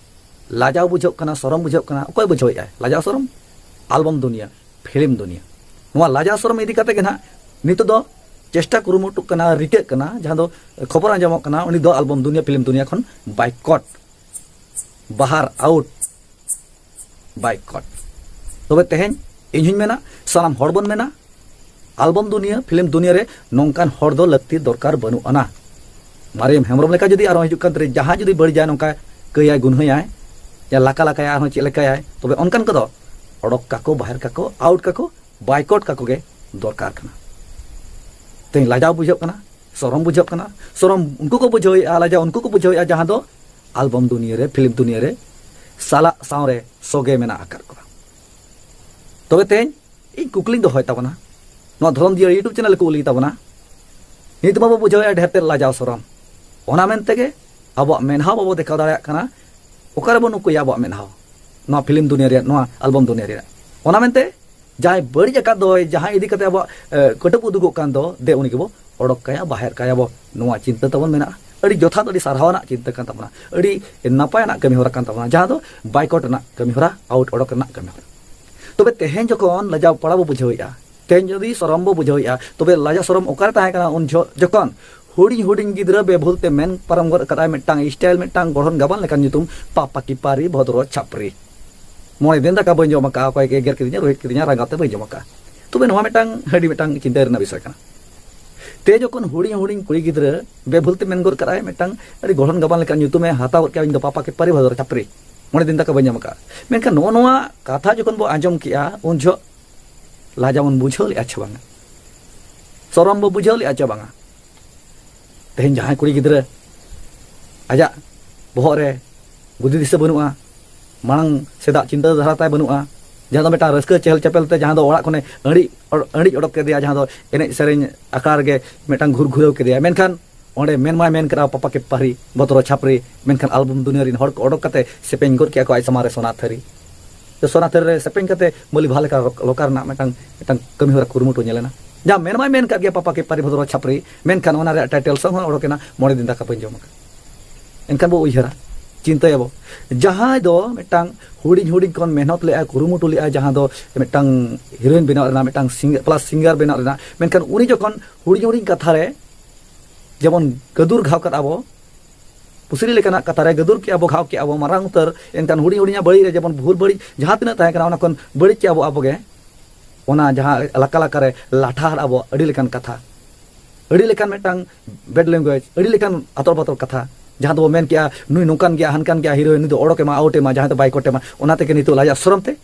ᱞᱟᱡᱟᱣ ᱵᱩᱡᱷᱟᱹᱜ ᱠᱟᱱᱟ, ᱥᱚᱨᱚᱢ ᱵᱩᱡᱷᱟᱹᱜ ᱠᱟᱱᱟ᱾ ᱚᱠᱚᱭ ᱵᱩᱡᱷᱟᱹᱣᱮᱫᱼᱟᱭ ᱞᱟᱡᱟᱣ ᱥᱚᱨᱚᱢ? ᱟᱞᱵᱚᱢ ᱫᱩᱱᱤᱭᱟᱹ, ᱯᱷᱤᱞᱢ ᱫᱩᱱᱤᱭᱟᱹ᱾ ᱱᱚᱣᱟ ᱞᱟᱡᱟᱣ ᱥᱚᱨᱚᱢ ᱤᱫᱤ ᱠᱟᱛᱮ ᱜᱮ ᱱᱟᱦᱟᱜ ᱱᱤᱛᱚᱜ ᱫᱚ ᱪᱮᱥᱴᱟ ᱠᱩᱨᱩᱢᱩᱴᱩᱜ ᱠᱟᱱᱟ, ᱨᱤᱠᱟᱹᱜ ᱠᱟᱱᱟ, ᱡᱟᱦᱟᱸ ᱫᱚ ᱠᱷᱚᱵᱚᱨ ᱟᱸᱡᱚᱢᱚᱜ ᱠᱟᱱᱟ, ᱩᱱᱤ ᱫᱚ ᱟᱞᱵᱚᱢ ᱫᱩᱱᱤᱭᱟᱹ, ᱯᱷᱤᱞᱢ ᱫᱩᱱᱤᱭᱟᱹ ᱠᱷᱚᱱ ᱵᱟᱭᱠᱚᱴ, ᱵᱟᱦᱟᱨ, ᱟᱣᱩᱴ, ᱵᱟᱭᱠᱚᱴ᱾ ᱛᱚᱵᱮ ᱛᱮᱦᱮᱧ ᱤᱧ ᱦᱚᱧ ᱢᱮᱱᱟ, ᱥᱟᱱᱟᱢ ᱦᱚᱲ ᱵᱚᱱ ᱢᱮᱱᱟ, ᱟᱞᱵᱚᱢ ᱫᱩᱱᱤᱭᱟᱹ, ᱯᱷᱤᱞᱢ ᱫᱩᱱᱤᱭᱟᱹ ᱨᱮ ᱱᱚᱝᱠᱟᱱ ᱦᱚᱲ ᱫᱚ ᱞᱟᱹᱠᱛᱤ ᱫᱚᱨᱠᱟᱨ ᱵᱟᱹᱱᱩᱜ ᱟᱱᱟ᱾ ᱢᱟᱨᱤᱭᱟᱢ ᱦᱮᱢᱵᱨᱚᱢ ᱞᱮᱠᱟ ᱡᱩᱫᱤ ᱟᱨᱦᱚᱸ ᱦᱤᱡᱩᱜ ᱠᱟᱱ ᱫᱤᱱ ᱨᱮ ᱡᱟᱦᱟᱸᱭ ᱡᱩᱫᱤ ᱵᱟᱹᱲᱤᱡᱟᱭ, ᱱᱚᱝᱠᱟ ᱠᱟᱹᱭᱟᱭ, ᱜᱩᱱᱦᱟᱹᱭᱟᱭ, ᱭᱟ ᱞᱟᱠᱟ ᱞᱟᱠᱟᱭᱟᱭ, ᱟᱨᱦᱚᱸ ᱪᱮᱫ ᱞᱮᱠᱟᱭᱟᱭ, ᱛᱚᱵᱮ ᱚᱱᱠᱟᱱ ᱠᱚᱫᱚ ᱚᱰᱚᱠ ᱠᱟᱠᱚ, ᱵᱟᱦᱮᱨ ᱠᱟᱠᱚ, ᱟᱣᱩᱴ ᱠᱟᱠᱚ, ᱵᱟᱭᱠᱚᱴ ᱠᱟᱠᱚ ᱜᱮ ᱫᱚᱨᱠᱟᱨ ᱠᱟᱱᱟ᱾ ᱛᱮᱦᱮᱧ ᱞᱟᱡᱟᱣ ᱵᱩᱡᱷᱟᱹᱜ ᱠᱟᱱᱟ, ᱥᱚᱨᱚᱢ ᱵᱩᱡᱷᱟᱹᱜ ᱠᱟᱱᱟ᱾ ᱥᱚᱨᱚᱢ ᱩᱱᱠᱩ ᱠᱚ ᱵᱩᱡᱷᱟᱹᱣᱮᱫᱼᱟ, ᱞᱟᱡᱟᱣ ᱩᱱᱠᱩ ᱠᱚ ᱵᱩᱡᱷᱟᱹᱣᱮᱫᱼᱟ, ᱡᱟᱦᱟᱸ ᱫᱚ ᱟᱞᱵᱚᱢ ᱫᱩᱱᱤᱭᱟᱹ ᱨᱮ, ᱯᱷᱤᱞᱢ ᱫᱩᱱᱤᱭᱟᱹ ᱨᱮ ᱥᱟᱞᱟᱜ ᱥᱟᱶᱨᱮ ᱥᱚᱜᱮ ᱢᱮᱱᱟᱜ ᱟᱠᱟᱫ ᱠᱚᱣᱟ᱾ ᱛᱚᱵᱮ ᱛᱮᱦᱮᱧ ᱤᱧ ᱠᱩᱠᱞᱤᱧ ᱫᱚᱦᱚᱭ ᱛᱟᱵᱚᱱᱟ, ᱱᱚᱣᱟ ᱫᱷᱚᱨᱚᱢ ᱡᱤᱭᱟᱹᱲ YouTube ᱪᱮᱱᱮᱞ ᱠᱚ ᱩᱞᱤ ᱛᱟᱵᱚᱱᱟ, ᱱᱤᱛ ᱢᱟᱵᱚ ᱵᱩᱡᱷᱟᱹᱣᱮᱫᱼᱟ ᱰᱷᱮᱨ ᱛᱮ ᱞᱟᱡᱟᱣ ᱥᱚᱨᱚᱢ, ᱚᱱᱟ ᱢᱮᱱ ᱛᱮᱜᱮ ᱟᱵᱚᱣᱟᱜ ᱢᱮᱫᱦᱟ ᱵᱟᱵᱚ ᱫᱮᱠᱷᱟᱣ ᱫᱟᱲᱮᱭᱟᱜ ᱠᱟᱱᱟ᱾ ᱚᱠᱟᱨᱮᱵᱚ ᱱᱩᱠᱩᱭᱟ ᱟᱵᱚᱣᱟᱜ ᱢᱮᱫᱦᱟ ᱱᱚᱣᱟ ᱯᱷᱤᱞᱢ ᱫᱩᱱᱤᱭᱟᱹ ᱨᱮᱭᱟᱜ, ᱱᱚᱣᱟ ᱟᱞᱵᱚᱢ ᱫᱩᱱᱤᱭᱟᱹ ᱨᱮᱭᱟᱜ? ᱚᱱᱟ ᱢᱮᱱᱛᱮ ᱡᱟᱦᱟᱸᱭ ᱵᱟᱹᱲᱤᱡ ᱟᱠᱟᱫ ᱫᱚᱭ, ᱡᱟᱦᱟᱸᱭ ᱤᱫᱤ ᱠᱟᱛᱮ ᱟᱵᱚᱣᱟᱜ ᱮ, ᱠᱟᱹᱴᱩᱵ ᱩᱫᱩᱜᱚᱜ ᱠᱟᱱ ᱫᱚ, ᱫᱮ ᱩᱱᱤ ᱜᱮᱵᱚ ᱚᱰᱚᱠ ᱠᱟᱭᱟ, ᱵᱟᱦᱮᱨ ᱠᱟᱭᱟ ᱵᱚ᱾ ᱱᱚᱣᱟ ᱪᱤᱱᱛᱟᱹ ᱛᱟᱵᱚᱱ ᱢᱮᱱᱟᱜᱼᱟ᱾ ᱟᱹᱰᱤ ᱡᱚᱛᱷᱟᱛ, ᱟᱹᱰᱤ ᱥᱟᱨᱦᱟᱣ ᱟᱱᱟᱜ ᱪᱤᱱᱛᱟᱹ ᱠᱟᱱ ᱛᱟᱵᱚᱱᱟ, ᱟᱹᱰᱤ ᱱᱟᱯᱟᱭ ᱟᱱᱟᱜ ᱠᱟᱹᱢᱤ ᱦᱚᱨᱟ ᱠᱟᱱ ᱛᱟᱵᱚᱱᱟ, ᱡᱟᱦᱟᱸ ᱫᱚ ᱵᱟᱭᱠᱚᱴ ᱨᱮᱱᱟᱜ ᱠᱟᱹᱢᱤ ᱦᱚᱨᱟ, ᱟᱣᱩᱴ ᱚᱰᱚᱠ ᱨᱮᱱᱟᱜ ᱠᱟᱹᱢᱤ ᱦᱚᱨᱟ᱾ ᱛᱚᱵᱮ ᱛᱮᱦᱮᱧ ᱡᱚᱠᱷᱚᱱ ᱞᱟᱡᱟᱣ ᱯᱟᱲᱟ ᱵᱚ ᱵᱩᱡᱷᱟᱹᱣᱮᱫᱼᱟ, ᱛᱮᱦᱮᱧ ᱡᱩᱫᱤ ᱥᱚᱨᱚᱢ ᱵᱚ ᱵᱩᱡᱷᱟᱹᱣᱮᱫᱼᱟ, ᱛᱚᱵᱮ ᱞᱟᱡᱟᱣ ᱥᱚᱨᱚᱢ ᱚᱠᱟᱨᱮ ᱛᱟᱦᱮᱸ ᱠᱟᱱᱟ ᱩᱱ ᱡᱚᱦᱚᱜ ᱡᱚᱠᱷᱚᱱ ᱦᱩᱰᱤᱧ ᱦᱩᱰᱤᱧ ᱜᱤᱫᱽᱨᱟᱹ ᱵᱮᱵᱷᱩᱞ ᱛᱮ ᱢᱮᱱ ᱯᱟᱨᱚᱢ ᱜᱚᱫ ᱠᱟᱫᱟᱭ ᱢᱤᱫᱴᱟᱝ ᱥᱴᱟᱭᱤᱞ, ᱢᱤᱫᱴᱟᱝ ᱜᱚᱲᱦᱚᱱ ᱜᱟᱵᱟᱱ ᱞᱮᱠᱟᱱ ᱧᱩᱛᱩᱢ, ᱯᱟᱯᱟ ᱠᱤ ᱯᱟᱨᱤ ᱵᱷᱚᱫᱨᱚ ᱪᱷᱟᱯᱨᱤ᱾ ᱢᱚᱬᱮ ᱫᱤᱱ ᱫᱟᱠᱟ ᱵᱟᱹᱧ ᱡᱚᱢ ᱟᱠᱟᱫᱼᱟ, ᱚᱠᱚᱭ ᱜᱮ ᱮᱜᱮᱨ ᱠᱤᱫᱤᱧᱟ, ᱨᱳᱦᱮᱫ ᱠᱤᱫᱤᱧᱟ, ᱨᱟᱸᱜᱟᱣ ᱛᱮ ᱵᱟᱹᱧ ᱡᱚᱢ ᱟᱠᱟᱫᱼᱟ᱾ ᱛᱚᱵᱮ ᱱᱚᱣᱟ ᱢᱤᱫᱴᱟᱝ ᱟᱹᱰᱤ ᱢᱤᱫᱴᱟᱝ ᱪᱤᱱᱛᱟᱹ ᱨᱮᱱᱟᱜ ᱵᱤᱥᱚᱭ ᱠᱟᱱᱟ᱾ ᱛᱮ ᱡᱚᱠᱷᱚᱱ ᱦᱩᱰᱤᱧ ᱦᱩᱰᱤᱧ ᱠᱩᱲᱤ ᱜᱤᱫᱽᱨᱟᱹ ᱵᱮᱵᱷᱩᱞ ᱛᱮ ᱢᱮᱱ ᱜᱚᱫ ᱠᱟᱫᱟᱭ, ᱢᱤᱫᱴᱟᱝ ᱟᱹᱰᱤ ᱜᱚᱲᱦᱚᱱ ᱜᱟᱵᱟᱱ ᱞᱮᱠᱟᱱ ᱧᱩᱛᱩᱢᱮ ᱦᱟᱛᱟᱣ ᱜᱚᱫ ᱠᱮᱫᱟ, "ᱤᱧ ᱫᱚ ᱯᱟᱯᱟ ᱠᱤ ᱯᱟᱨᱤ ᱵᱷᱚᱫᱨᱚ ᱪᱷᱟᱯᱨᱤ, ᱢᱚᱬᱮ ᱫᱤᱱ ᱫᱟᱠᱟ ᱵᱟᱹᱧ ᱡᱚᱢ ᱟᱠᱟᱫᱼᱟ᱾" ᱢᱮᱱᱠᱷᱟᱱ ᱱᱚᱜᱼᱚ ᱱᱚᱣᱟ ᱠᱟᱛᱷᱟ ᱡᱚᱠᱷᱚᱱ ᱵᱚ ᱟᱸᱡᱚᱢ ᱠᱮᱜᱼᱟ, ᱩᱱ ᱡᱚᱦᱚᱜ ᱞᱟᱡᱟᱣ ᱵᱚᱱ ᱵᱩᱡᱷᱟᱹᱣ ᱞᱮᱫᱼᱟ ᱪᱮ ᱵᱟᱝᱟ? ᱥᱚᱨᱚᱢ ᱵᱚ ᱵᱩᱡᱷᱟᱹᱣ ᱞᱮᱫᱼᱟ ᱪᱮ ᱵᱟᱝᱟ? ᱛᱮᱦᱮᱧ ᱡᱟᱦᱟᱸᱭ ᱠᱩᱲᱤ ᱜᱤᱫᱽᱨᱟᱹ ᱟᱡᱟᱜ ᱵᱚᱦᱚᱜ ᱨᱮ ᱵᱩᱫᱷᱤ ᱫᱤᱥᱟᱹ ᱵᱟᱹᱱᱩᱜᱼᱟ, ᱢᱟᱲᱟᱝ ᱥᱮᱫᱟᱜ ᱪᱤᱱᱛᱟᱹ ᱫᱷᱟᱨᱟ ᱛᱟᱭ ᱵᱟᱹᱱᱩᱜᱼᱟ, ᱡᱟᱦᱟᱸ ᱫᱚ ᱢᱤᱫᱴᱟᱝ ᱨᱟᱹᱥᱠᱟᱹ ᱪᱮᱦᱮᱞ ᱪᱮᱯᱮᱞ ᱛᱮ ᱡᱟᱦᱟᱸ ᱫᱚ ᱚᱲᱟᱜ ᱠᱷᱚᱱᱮ ᱟᱹᱲᱤᱡ, ᱟᱹᱲᱤᱡ ᱚᱰᱚᱠ ᱠᱮᱫᱮᱭᱟ, ᱡᱟᱦᱟᱸ ᱫᱚ ᱮᱱᱮᱡ ᱥᱮᱨᱮᱧ ᱟᱠᱷᱲᱟ ᱨᱮᱜᱮ ᱢᱤᱫᱴᱟᱝ ᱜᱷᱩᱨ ᱜᱷᱩᱨᱟᱹᱣ ᱠᱮᱫᱮᱭᱟ, ᱢᱮᱱᱠᱷᱟᱱ ᱚᱸᱰᱮ ᱢᱮᱱ ᱢᱟᱭ ᱢᱮᱱ ᱠᱮᱫᱟ, "ᱯᱟᱯᱟ ᱠᱮ ᱯᱟᱦᱟᱨᱤ ᱵᱚᱛᱨᱚ ᱪᱷᱟᱯᱨᱤ", ᱢᱮᱱᱠᱷᱟᱱ ᱟᱞᱵᱚᱢ ᱫᱩᱱᱤᱭᱟᱹ ᱨᱮᱱ ᱦᱚᱲ ᱠᱚ ᱚᱰᱚᱠ ᱠᱟᱛᱮ ᱥᱮᱯᱮᱧ ᱜᱚᱫ ᱠᱮᱫᱟ ᱠᱚ ᱟᱡ ᱥᱟᱢᱟᱝ ᱨᱮ ᱥᱚᱱᱟ ᱛᱷᱟᱹᱨᱤ᱾ ᱛᱚ ᱥᱚᱱᱟ ᱛᱷᱟᱹᱨᱤ ᱨᱮ ᱥᱮᱯᱮᱧ ᱠᱟᱛᱮ ᱢᱟᱹᱞᱤ ᱵᱷᱟ ᱞᱮᱠᱟ ᱞᱚ-, ᱞᱚᱠᱟ ᱨᱮᱱᱟᱜ ᱢᱤᱫᱴᱟᱝ, ᱢᱤᱫᱴᱟᱝ ᱠᱟᱹᱢᱤ ᱦᱚᱨᱟ ᱠᱩᱨᱩᱢᱩᱴᱩ ᱧᱮᱞ ᱮᱱᱟ᱾ ᱡᱟᱦᱟᱸ ᱢᱮᱱ ᱢᱟᱭ ᱢᱮᱱ ᱠᱟᱜ ᱜᱮᱭᱟ, "ᱯᱟᱯᱟ ᱠᱮ ᱯᱟᱦᱟᱨᱤ ᱵᱚᱛᱨᱚ ᱪᱷᱟᱯᱨᱤ", ᱢᱮᱱᱠᱷᱟᱱ ᱚᱱᱟ ᱨᱮᱭᱟᱜ ᱴᱟᱭᱴᱮᱞ ᱥᱚᱝ ᱦᱚᱸ ᱚᱰᱚᱠ ᱮᱱᱟ, "ᱢᱚᱬᱮ ᱫᱤᱱ ᱫᱟᱠᱟ ᱵᱟᱹᱧ ᱡᱚᱢ ᱟᱠᱟᱫ᱾" ᱮᱱᱠᱷᱟᱱ ᱵᱚ ᱩᱭᱦᱟᱹᱨᱟ, ᱪᱤᱱᱛᱟᱹᱭᱟᱵᱚ, ᱡᱟᱦᱟᱸᱭ ᱫᱚ ᱢᱤᱫᱴᱟᱝ ᱦᱩᱰᱤᱧ ᱦᱩᱰᱤᱧ ᱠᱷᱚᱱ ᱢᱮᱦᱱᱚᱛ ᱞᱮᱜᱼᱟᱭ, ᱠᱩᱨᱩᱢᱩᱴᱩ ᱞᱮᱜᱼᱟᱭ, ᱡᱟᱦᱟᱸ ᱫᱚ ᱢᱤᱫᱴᱟᱝ ᱦᱤᱨᱳᱭᱤᱱ ᱵᱮᱱᱟᱣ ᱨᱮᱱᱟᱜ, ᱢᱤᱫᱴᱟᱝ ᱥᱤᱝᱜᱟᱨ, ᱯᱞᱟᱥ ᱥᱤᱝᱜᱟᱨ ᱵᱮᱱᱟᱣ ᱨᱮᱱᱟᱜ, ᱢᱮᱱᱠᱷᱟᱱ ᱩᱱᱤ ᱡᱚᱠᱷᱚᱱ ᱦᱩᱰᱤᱧ ᱦᱩᱰᱤᱧ ᱠᱟᱛᱷᱟ ᱨᱮ ᱡᱮᱢᱚᱱ ᱜᱟᱹᱫᱩᱨ ᱜᱷᱟᱣ ᱠᱟᱫ ᱟᱵᱚ, ᱯᱩᱥᱨᱤ ᱞᱮᱠᱟᱱᱟᱜ ᱠᱟᱛᱷᱟ ᱨᱮ ᱜᱟᱹᱫᱩᱨ ᱠᱮᱜᱼᱟ ᱵᱚ, ᱜᱷᱟᱣ ᱠᱮᱜᱼᱟ ᱵᱚ ᱢᱟᱨᱟᱝ ᱩᱛᱟᱹᱨ, ᱮᱱᱠᱷᱟᱱ ᱦᱩᱰᱤᱧ ᱦᱩᱰᱤᱧᱟᱜ ᱵᱟᱹᱲᱤᱡ ᱨᱮ ᱡᱮᱢᱚᱱ ᱵᱷᱩᱞ ᱵᱟᱹᱲᱤᱡ ᱡᱟᱦᱟᱸ ᱛᱤᱱᱟᱹᱜ ᱛᱟᱦᱮᱸ ᱠᱟᱱᱟ, ᱚᱱᱟ ᱠᱷᱚᱱ ᱵᱟᱹᱲᱤᱡ ᱠᱮᱜᱼᱟ ᱵᱚ ᱟᱵᱚ ᱜᱮ᱾ ᱚᱱᱟ ᱡᱟᱦᱟᱸ ᱞᱟᱠᱟ ᱞᱟᱠᱟ ᱨᱮ ᱞᱟᱴᱷᱟ ᱟᱫ ᱟᱵᱚ ᱟᱹᱰᱤ ᱞᱮᱠᱟᱱ ᱠᱟᱛᱷᱟ, ᱟᱹᱰᱤ ᱞᱮᱠᱟᱱ ᱢᱤᱫᱴᱟᱝ ᱵᱮᱰ ᱞᱮᱝᱜᱩᱭᱮᱡᱽ, ᱟᱹᱰᱤ ᱞᱮᱠᱟᱱ ᱟᱛᱚᱨ ᱵᱟᱛᱚᱨ ᱠᱟᱛᱷᱟ, ᱡᱟᱦᱟᱸ ᱫᱚᱵᱚ ᱢᱮᱱ ᱠᱮᱜᱼᱟ, "ᱱᱩᱭ ᱱᱚᱝᱠᱟᱱ ᱜᱮᱭᱟ, ᱦᱟᱱᱠᱟᱱ ᱜᱮᱭᱟ, ᱦᱤᱨᱳᱭᱤᱱ ᱱᱩᱭ ᱫᱚ ᱚᱰᱚᱠ ᱮᱢᱟ, ᱟᱣᱩᱴ ᱮᱢᱟ", ᱡᱟᱦᱟᱸᱭ ᱫᱚ ᱵᱟᱭᱠᱚᱴ ᱮᱢᱟ, ᱚᱱᱟ ᱛᱮᱜᱮ ᱱᱤᱛᱚᱜ ᱞᱟᱡᱟᱜ ᱥᱚᱨᱚᱢ ᱛᱮ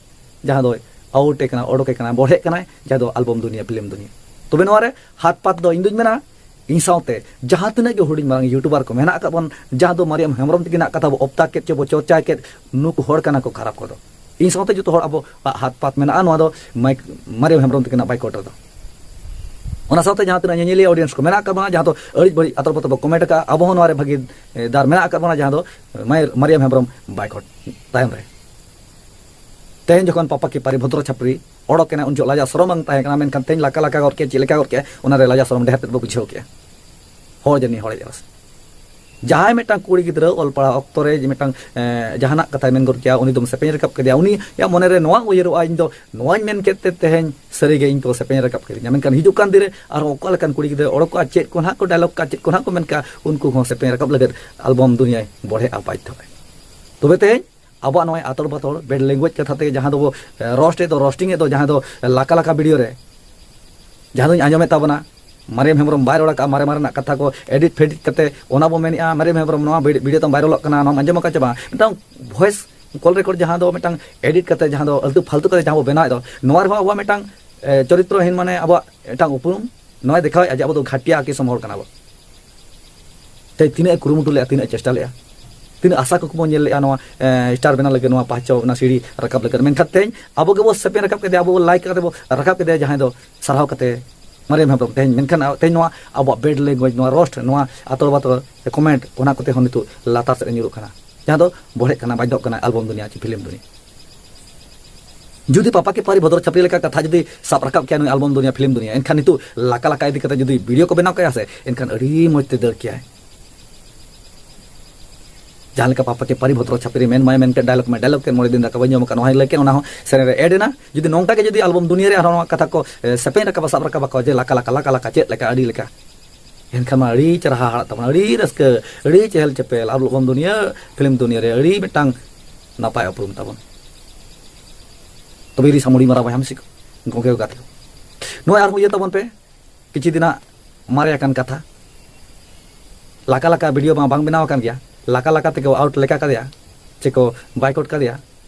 ᱡᱟᱦᱟᱸ ᱫᱚ ᱟᱣᱩᱴ ᱮ ᱠᱟᱱᱟ, ᱚᱰᱚᱠ ᱮ ᱠᱟᱱᱟ, ᱵᱚᱲᱦᱮᱜ ᱠᱟᱱᱟᱭ, ᱡᱟᱦᱟᱸ ᱫᱚ ᱟᱞᱵᱚᱢ ᱫᱩᱱᱤᱭᱟᱹ, ᱯᱷᱤᱞᱢ ᱫᱩᱱᱤᱭᱟᱹ᱾ ᱛᱚᱵᱮ ᱱᱚᱣᱟ ᱨᱮ ᱦᱟᱛ ᱯᱟᱛ ᱫᱚ ᱤᱧ ᱫᱩᱧ ᱢᱮᱱᱟ, ᱤᱧ ᱥᱟᱶᱛᱮ ᱡᱟᱦᱟᱸ ᱛᱤᱱᱟᱹᱜ ᱜᱮ ᱦᱩᱰᱤᱧ ᱢᱟᱨᱟᱝ ᱭᱩᱴᱩᱵᱟᱨ ᱠᱚ ᱢᱮᱱᱟᱜ ᱟᱠᱟᱫ ᱵᱚᱱ, ᱡᱟᱦᱟᱸ ᱫᱚ ᱢᱟᱨᱤᱭᱟᱢ ᱦᱮᱢᱵᱨᱚᱢ ᱛᱟᱹᱠᱤᱱᱟᱜ ᱠᱟᱛᱷᱟ ᱵᱚ ᱚᱯᱛᱟ ᱠᱮᱫ ᱪᱮ ᱵᱚ ᱪᱚᱨᱪᱟ ᱠᱮᱫ, ᱱᱩᱠᱩ ᱦᱚᱲ ᱠᱟᱱᱟ ᱠᱚ ᱠᱷᱟᱨᱟᱯ ᱠᱚᱫᱚ᱾ ᱤᱧ ᱥᱟᱶᱛᱮ ᱡᱚᱛᱚ ᱦᱚᱲ ᱟᱵᱚ ᱦᱟᱛ ᱯᱟᱛ ᱢᱮᱱᱟᱜᱼᱟ ᱱᱚᱣᱟ ᱫᱚ ᱢᱟᱭᱤᱠ ᱢᱟᱨᱤᱭᱟᱢ ᱦᱮᱢᱵᱨᱚᱢ ᱛᱟᱹᱠᱤᱱᱟᱜ ᱵᱟᱭᱠᱚᱴ ᱨᱮᱫᱚ᱾ ᱚᱱᱟ ᱥᱟᱶᱛᱮ ᱡᱟᱦᱟᱸ ᱛᱤᱱᱟᱹᱜ ᱧᱮᱧᱮᱞᱤᱭᱟᱹ ᱚᱰᱤᱭᱮᱱᱥ ᱠᱚ ᱢᱮᱱᱟᱜ ᱟᱠᱟᱫ ᱵᱚᱱᱟ, ᱡᱟᱦᱟᱸ ᱫᱚ ᱟᱹᱲᱤᱡ ᱵᱟᱹᱲᱤᱡ ᱟᱛᱚᱨ ᱵᱟᱛᱚᱨ ᱵᱚ ᱠᱚᱢᱮᱱᱴ ᱟᱠᱟᱫᱼᱟ, ᱟᱵᱚ ᱦᱚᱸ ᱱᱚᱣᱟ ᱨᱮ ᱵᱷᱟᱹᱜᱤ, ᱮ, ᱫᱟᱨ ᱢᱮᱱᱟᱜ ᱟᱠᱟᱫ ᱵᱚᱱᱟ, ᱡᱟᱦᱟᱸ ᱫᱚ ᱢᱟᱭ-, ᱢᱟᱨᱤᱭᱟᱢ ᱦᱮᱢᱵᱨᱚᱢ ᱵᱟᱭᱠᱚᱴ ᱛᱟᱭᱚᱢ ᱨᱮ᱾ ᱛᱮᱦᱮᱧ ᱡᱚᱠᱷᱚᱱ ᱯᱟᱯᱟ ᱠᱤ ᱯᱟᱨᱤ ᱵᱷᱚᱫᱨᱚ ᱪᱷᱟᱯᱨᱤ ᱚᱰᱚᱠ ᱮᱱᱟ, ᱩᱱ ᱡᱚᱦᱚᱜ ᱞᱟᱡᱟ ᱥᱚᱨᱚᱢ ᱵᱟᱝ ᱛᱟᱦᱮᱸ ᱠᱟᱱᱟ, ᱢᱮᱱᱠᱷᱟᱱ ᱛᱮᱦᱮᱧ ᱞᱟᱠᱟ ᱞᱟᱠᱟ ᱜᱚᱫ ᱠᱮᱫ, ᱪᱮᱫ ᱞᱮᱠᱟ ᱜᱚᱫ ᱠᱮᱫ, ᱚᱱᱟ ᱨᱮ ᱞᱟᱡᱟ ᱥᱚᱨᱚᱢ ᱰᱷᱮᱨ ᱛᱮᱫ ᱵᱚ ᱵᱩᱡᱷᱟᱹᱣ ᱠᱮᱫᱼᱟ᱾ ᱦᱚᱲ ᱡᱟᱹᱱᱤᱡ ᱦᱚᱲ ᱡᱟᱹᱱᱤᱡ᱾ ᱡᱟᱦᱟᱸᱭ ᱢᱤᱫᱴᱟᱝ ᱠᱩᱲᱤ ᱜᱤᱫᱽᱨᱟᱹ ᱚᱞ ᱯᱟᱲᱦᱟᱣ ᱚᱠᱛᱚ ᱨᱮ ᱡᱮ ᱢᱤᱫᱴᱟᱝ, ᱮ, ᱡᱟᱦᱟᱱᱟᱜ ᱠᱟᱛᱷᱟᱭ ᱢᱮᱱ ᱜᱚᱫ ᱠᱮᱭᱟ, ᱩᱱᱤ ᱫᱚᱢ ᱥᱮᱯᱮᱧ ᱨᱟᱠᱟᱵ ᱠᱮᱫᱮᱭᱟ᱾ ᱩᱱᱤᱭᱟᱜ ᱢᱚᱱᱮ ᱨᱮ ᱱᱚᱣᱟ ᱩᱭᱦᱟᱹᱨᱚᱜᱼᱟ, "ᱤᱧ ᱫᱚ ᱱᱚᱣᱟᱧ ᱢᱮᱱ ᱠᱮᱫ ᱛᱮ ᱛᱮᱦᱮᱧ ᱥᱟᱹᱨᱤ ᱜᱮ ᱤᱧ ᱠᱚ ᱥᱮᱯᱮᱧ ᱨᱟᱠᱟᱵ ᱠᱤᱫᱤᱧᱟ᱾" ᱢᱮᱱᱠᱷᱟᱱ ᱦᱤᱡᱩᱜ ᱠᱟᱱ ᱫᱤᱱ ᱨᱮ ᱟᱨᱦᱚᱸ ᱚᱠᱟ ᱞᱮᱠᱟᱱ ᱠᱩᱲᱤ ᱜᱤᱫᱽᱨᱟᱹ ᱚᱰᱚᱠᱚᱜᱼᱟ, ᱪᱮᱫ ᱠᱚ ᱱᱟᱦᱟᱜ ᱠᱚ ᱰᱟᱭᱞᱚᱜ ᱠᱟᱜᱼᱟ, ᱪᱮᱫ ᱠᱚ ᱱᱟᱦᱟᱜ ᱠᱚ ᱢᱮᱱ ᱠᱟᱜᱼᱟ, ᱩᱱᱠᱩ ᱦᱚᱸ ᱥᱮᱯᱮᱧ ᱨᱟᱠᱟᱵ ᱞᱟᱹᱜᱤᱫ ᱟᱞᱵᱚᱢ ᱫᱩᱱᱤᱭᱟᱹᱭ ᱵᱚᱲᱦᱮᱜᱼᱟ ᱵᱟᱫᱽᱫᱷᱚ᱾ ᱛᱚᱵᱮ ᱛᱮᱦᱮᱧ ᱟᱵᱚᱣᱟᱜ ᱱᱚᱜᱼᱚᱭ ᱟᱛᱚᱲ ᱵᱟᱛᱚᱲ ᱵᱮᱰ ᱞᱮᱝᱜᱩᱭᱮᱡᱽ ᱠᱟᱛᱷᱟ ᱛᱮ ᱡᱟᱦᱟᱸ ᱫᱚᱵᱚ, ᱮ, ᱨᱳᱥᱴ ᱮᱫ ᱫᱚ, ᱨᱳᱥᱴᱤᱝ ᱮᱫ ᱫᱚ, ᱡᱟᱦᱟᱸ ᱫᱚ ᱞᱟᱠᱟ ᱞᱟᱠᱟ ᱵᱷᱤᱰᱤᱭᱳ ᱨᱮ, ᱡᱟᱦᱟᱸ ᱫᱚᱧ ᱟᱸᱡᱚᱢᱮᱫ ᱛᱟᱵᱚᱱᱟ, ᱢᱟᱨᱮᱢ ᱦᱮᱢᱵᱨᱚᱢ ᱵᱟᱭ ᱨᱚᱲ ᱟᱠᱟᱫᱼᱟ, ᱢᱟᱨᱮ ᱢᱟᱨᱮᱱᱟᱜ ᱠᱟᱛᱷᱟ ᱠᱚ ᱮᱰᱤᱴ ᱯᱷᱮᱰᱤᱴ ᱠᱟᱛᱮ ᱚᱱᱟ ᱵᱚ ᱢᱮᱱᱮᱫᱼᱟ, "ᱢᱟᱨᱮᱢ ᱦᱮᱢᱵᱨᱚᱢ, ᱱᱚᱣᱟ ᱵᱷᱤᱰ-, ᱵᱷᱤᱰᱤᱭᱳ ᱛᱟᱢ ᱵᱟᱭᱨᱟᱞᱚᱜ ᱠᱟᱱᱟ, ᱱᱚᱣᱟᱢ ᱟᱸᱡᱚᱢ ᱟᱠᱟᱫ ᱪᱮ ᱵᱟᱝ?" ᱢᱤᱫᱴᱟᱝ ᱵᱷᱚᱭᱮᱥ ᱠᱚᱞ ᱨᱮᱠᱚᱨᱰ ᱡᱟᱦᱟᱸ ᱫᱚ ᱢᱤᱫᱴᱟᱝ ᱮᱰᱤᱴ ᱠᱟᱛᱮ, ᱡᱟᱦᱟᱸ ᱫᱚ ᱟᱹᱞᱛᱩ ᱯᱷᱟᱞᱛᱩ ᱠᱟᱛᱮ ᱡᱟᱦᱟᱸ ᱵᱚ ᱵᱮᱱᱟᱣᱮᱫ ᱫᱚ, ᱱᱚᱣᱟ ᱨᱮᱦᱚᱸ ᱟᱵᱚᱣᱟᱜ ᱢᱤᱫᱴᱟᱝ, ᱮ, ᱪᱚᱨᱤᱛᱨᱚᱦᱤᱱ, ᱢᱟᱱᱮ ᱟᱵᱚᱣᱟᱜ ᱢᱤᱫᱴᱟᱝ ᱩᱯᱨᱩᱢ ᱱᱚᱣᱟᱭ ᱫᱮᱠᱷᱟᱣᱮᱫᱼᱟ ᱡᱮ ᱟᱵᱚ ᱫᱚ ᱜᱷᱟᱹᱴᱤᱭᱟ ᱠᱤᱥᱚᱢ ᱦᱚᱲ ᱠᱟᱱᱟ ᱵᱚ᱾ ᱛᱮ ᱛᱤᱱᱟᱹᱜ ᱮ ᱠᱩᱨᱩᱢᱩᱴᱩ ᱞᱮᱫᱼᱟ, ᱛᱤᱱᱟᱹᱜ ᱮ ᱪᱮᱥᱴᱟ ᱞᱮᱫᱼᱟ, ᱛᱤᱱᱟᱹᱜ ᱟᱥᱟ ᱠᱩᱠᱢᱩ ᱧᱮᱞ ᱞᱮᱫᱼᱟ ᱱᱚᱣᱟ, ᱮ, ᱥᱴᱟᱨ ᱵᱮᱱᱟᱣ ᱞᱟᱹᱜᱤᱫ, ᱱᱚᱣᱟ ᱯᱟᱦᱪᱟᱣ ᱚᱱᱟ ᱥᱤᱲᱤ ᱨᱟᱠᱟᱵ ᱞᱟᱹᱜᱤᱫ᱾ ᱢᱮᱱᱠᱷᱟᱱ ᱛᱮᱦᱮᱧ ᱟᱵᱚ ᱜᱮᱵᱚ ᱥᱮᱯᱮᱧ ᱨᱟᱠᱟᱵ ᱠᱮᱫᱮᱭᱟ, ᱟᱵᱚ ᱵᱚ ᱞᱟᱭᱤᱠ ᱠᱟᱛᱮ ᱵᱚ ᱨᱟᱠᱟᱵ ᱠᱮᱫᱮᱭᱟ, ᱡᱟᱦᱟᱸᱭ ᱫᱚ ᱥᱟᱨᱦᱟᱣ ᱠᱟᱛᱮ ᱢᱟᱨᱮᱢ ᱦᱮᱢᱵᱨᱚᱢ᱾ ᱛᱮᱦᱮᱧ ᱢᱮᱱᱠᱷᱟᱱ ᱛᱮᱦᱮᱧ ᱱᱚᱣᱟ ᱟᱵᱚᱣᱟᱜ ᱵᱮᱰ ᱞᱮᱝᱜᱩᱭᱮᱡᱽ, ᱱᱚᱣᱟ ᱨᱳᱥᱴ, ᱱᱚᱣᱟ ᱟᱛᱚᱨ ᱵᱟᱛᱚᱨ ᱠᱚᱢᱮᱱᱴ, ᱚᱱᱟ ᱠᱚᱛᱮ ᱦᱚᱸ ᱱᱤᱛᱚᱜ ᱞᱟᱛᱟᱨ ᱥᱮᱫ ᱨᱮ ᱧᱩᱨᱩᱜ ᱠᱟᱱᱟ, ᱡᱟᱦᱟᱸ ᱫᱚ ᱵᱚᱲᱦᱮᱜ ᱠᱟᱱᱟ, ᱵᱟᱫᱽᱫᱷᱚᱜ ᱠᱟᱱᱟ ᱟᱞᱵᱚᱢ ᱫᱩᱱᱤᱭᱟ ᱪᱮ ᱯᱷᱤᱞᱢ ᱫᱩᱱᱤᱭᱟ᱾ ᱡᱩᱫᱤ ᱯᱟᱯᱟ ᱠᱤ ᱯᱟᱨᱤ ᱵᱷᱚᱫᱨᱚ ᱪᱷᱟᱯᱨᱤ ᱞᱮᱠᱟ ᱠᱟᱛᱷᱟ ᱡᱩᱫᱤ ᱥᱟᱵ ᱨᱟᱠᱟᱵ ᱠᱮᱭᱟ ᱱᱩᱭ ᱟᱞᱵᱚᱢ ᱫᱩᱱᱤᱭᱟ ᱯᱷᱤᱞᱢ ᱫᱩᱱᱤᱭᱟ, ᱮᱱᱠᱷᱟᱱ ᱱᱤᱛᱚᱜ ᱞᱟᱠᱟ ᱞᱟᱠᱟ ᱤᱫᱤ ᱠᱟᱛᱮ ᱡᱩᱫᱤ ᱵᱷᱤᱰᱤᱭᱳ ᱠᱚ ᱵᱮᱱᱟᱣ ᱠᱮᱭᱟ ᱥᱮ, ᱮᱱᱠᱷᱟᱱ ᱟᱹᱰᱤ ᱢᱚᱡᱽ ᱛᱮ ᱫᱟᱹᱲ ᱠᱮᱭᱟᱭ᱾ ᱡᱟᱦᱟᱸ ᱞᱮᱠᱟ ᱯᱟᱯᱟ ᱠᱤ ᱯᱟᱨᱤ ᱵᱷᱚᱫᱨᱚ ᱪᱷᱟᱯᱨᱤ ᱢᱮᱱ ᱢᱟᱭ ᱢᱮᱱ ᱠᱮᱫ, ᱰᱟᱭᱞᱚᱜ ᱢᱟᱭ ᱰᱟᱭᱞᱚᱜ ᱠᱮᱫ, ᱢᱚᱬᱮ ᱫᱤᱱ ᱫᱟᱠᱟ ᱵᱟᱹᱧ ᱡᱚᱢ ᱟᱠᱟᱫ, ᱱᱚᱣᱟ ᱦᱚᱸᱭ ᱞᱟᱹᱭ ᱠᱮᱫ, ᱚᱱᱟ ᱦᱚᱸ ᱥᱮᱨᱮᱧ ᱨᱮ ᱮᱰ ᱮᱱᱟ᱾ ᱡᱩᱫᱤ ᱱᱚᱝᱠᱟ ᱜᱮ ᱡᱩᱫᱤ ᱟᱞᱵᱚᱢ ᱫᱩᱱᱤᱭᱟᱹ ᱨᱮ ᱟᱨᱦᱚᱸ ᱱᱚᱣᱟ ᱠᱟᱛᱷᱟ ᱠᱚ, ᱮ, ᱥᱮᱯᱮᱧ ᱨᱟᱠᱟᱵᱟ, ᱥᱟᱵ ᱨᱟᱠᱟᱵᱟ ᱠᱚ ᱡᱮ ᱞᱟᱠᱟ ᱞᱟᱠᱟ, ᱞᱟᱠᱟ ᱞᱟᱠᱟ, ᱪᱮᱫ ᱞᱮᱠᱟ, ᱟᱹᱰᱤ ᱞᱮᱠᱟ, ᱮᱱᱠᱷᱟᱱ ᱢᱟ ᱟᱹᱰᱤ ᱪᱮᱨᱦᱟ ᱦᱟᱲᱟᱜ ᱛᱟᱵᱚᱱ, ᱟᱹᱰᱤ ᱨᱟᱹᱥᱠᱟᱹ, ᱟᱹᱰᱤ ᱪᱮᱦᱮᱞ ᱪᱮᱯᱮᱞ, ᱟᱞᱵᱚᱢ ᱫᱩᱱᱤᱭᱟᱹ, ᱯᱷᱤᱞᱢ ᱫᱩᱱᱤᱭᱟᱹ ᱨᱮ ᱟᱹᱰᱤ ᱢᱤᱫᱴᱟᱝ ᱱᱟᱯᱟᱭ ᱩᱯᱨᱩᱢ ᱛᱟᱵᱚᱱ᱾ ᱛᱚᱵᱮ ᱨᱤᱥᱟ ᱢᱩᱲᱤ ᱢᱟᱨᱟ ᱵᱚᱭᱦᱟ ᱢᱤᱥᱤ ᱠᱚ, ᱜᱚᱝᱠᱮ ᱠᱚ ᱜᱟᱛᱮ ᱠᱚ, ᱱᱚᱜᱼᱚᱭ ᱟᱨᱦᱚᱸ ᱩᱭᱦᱟᱹᱨ ᱛᱟᱵᱚᱱ ᱯᱮ, ᱠᱤᱪᱷᱩ ᱫᱤᱱᱟᱜ ᱢᱟᱨᱮ ᱟᱠᱟᱱ ᱠᱟᱛᱷᱟ, ᱞᱟᱠᱟ ᱞᱟᱠᱟ ᱵᱷᱤᱰᱤᱭᱳ ᱢᱟ ᱵᱟᱝ ᱵᱮᱱᱟᱣ ᱟᱠᱟᱱ ᱜᱮᱭᱟ, ᱞᱟᱠᱟ ᱞᱟᱠᱟ ᱛᱮᱠᱚ ᱟᱣᱩᱴ ᱞᱮᱠᱟ ᱠᱟᱫᱮᱭᱟ, ᱪᱮ ᱠᱚ ᱵᱟᱭᱠᱚᱴ ᱠᱟᱫᱮᱭᱟ,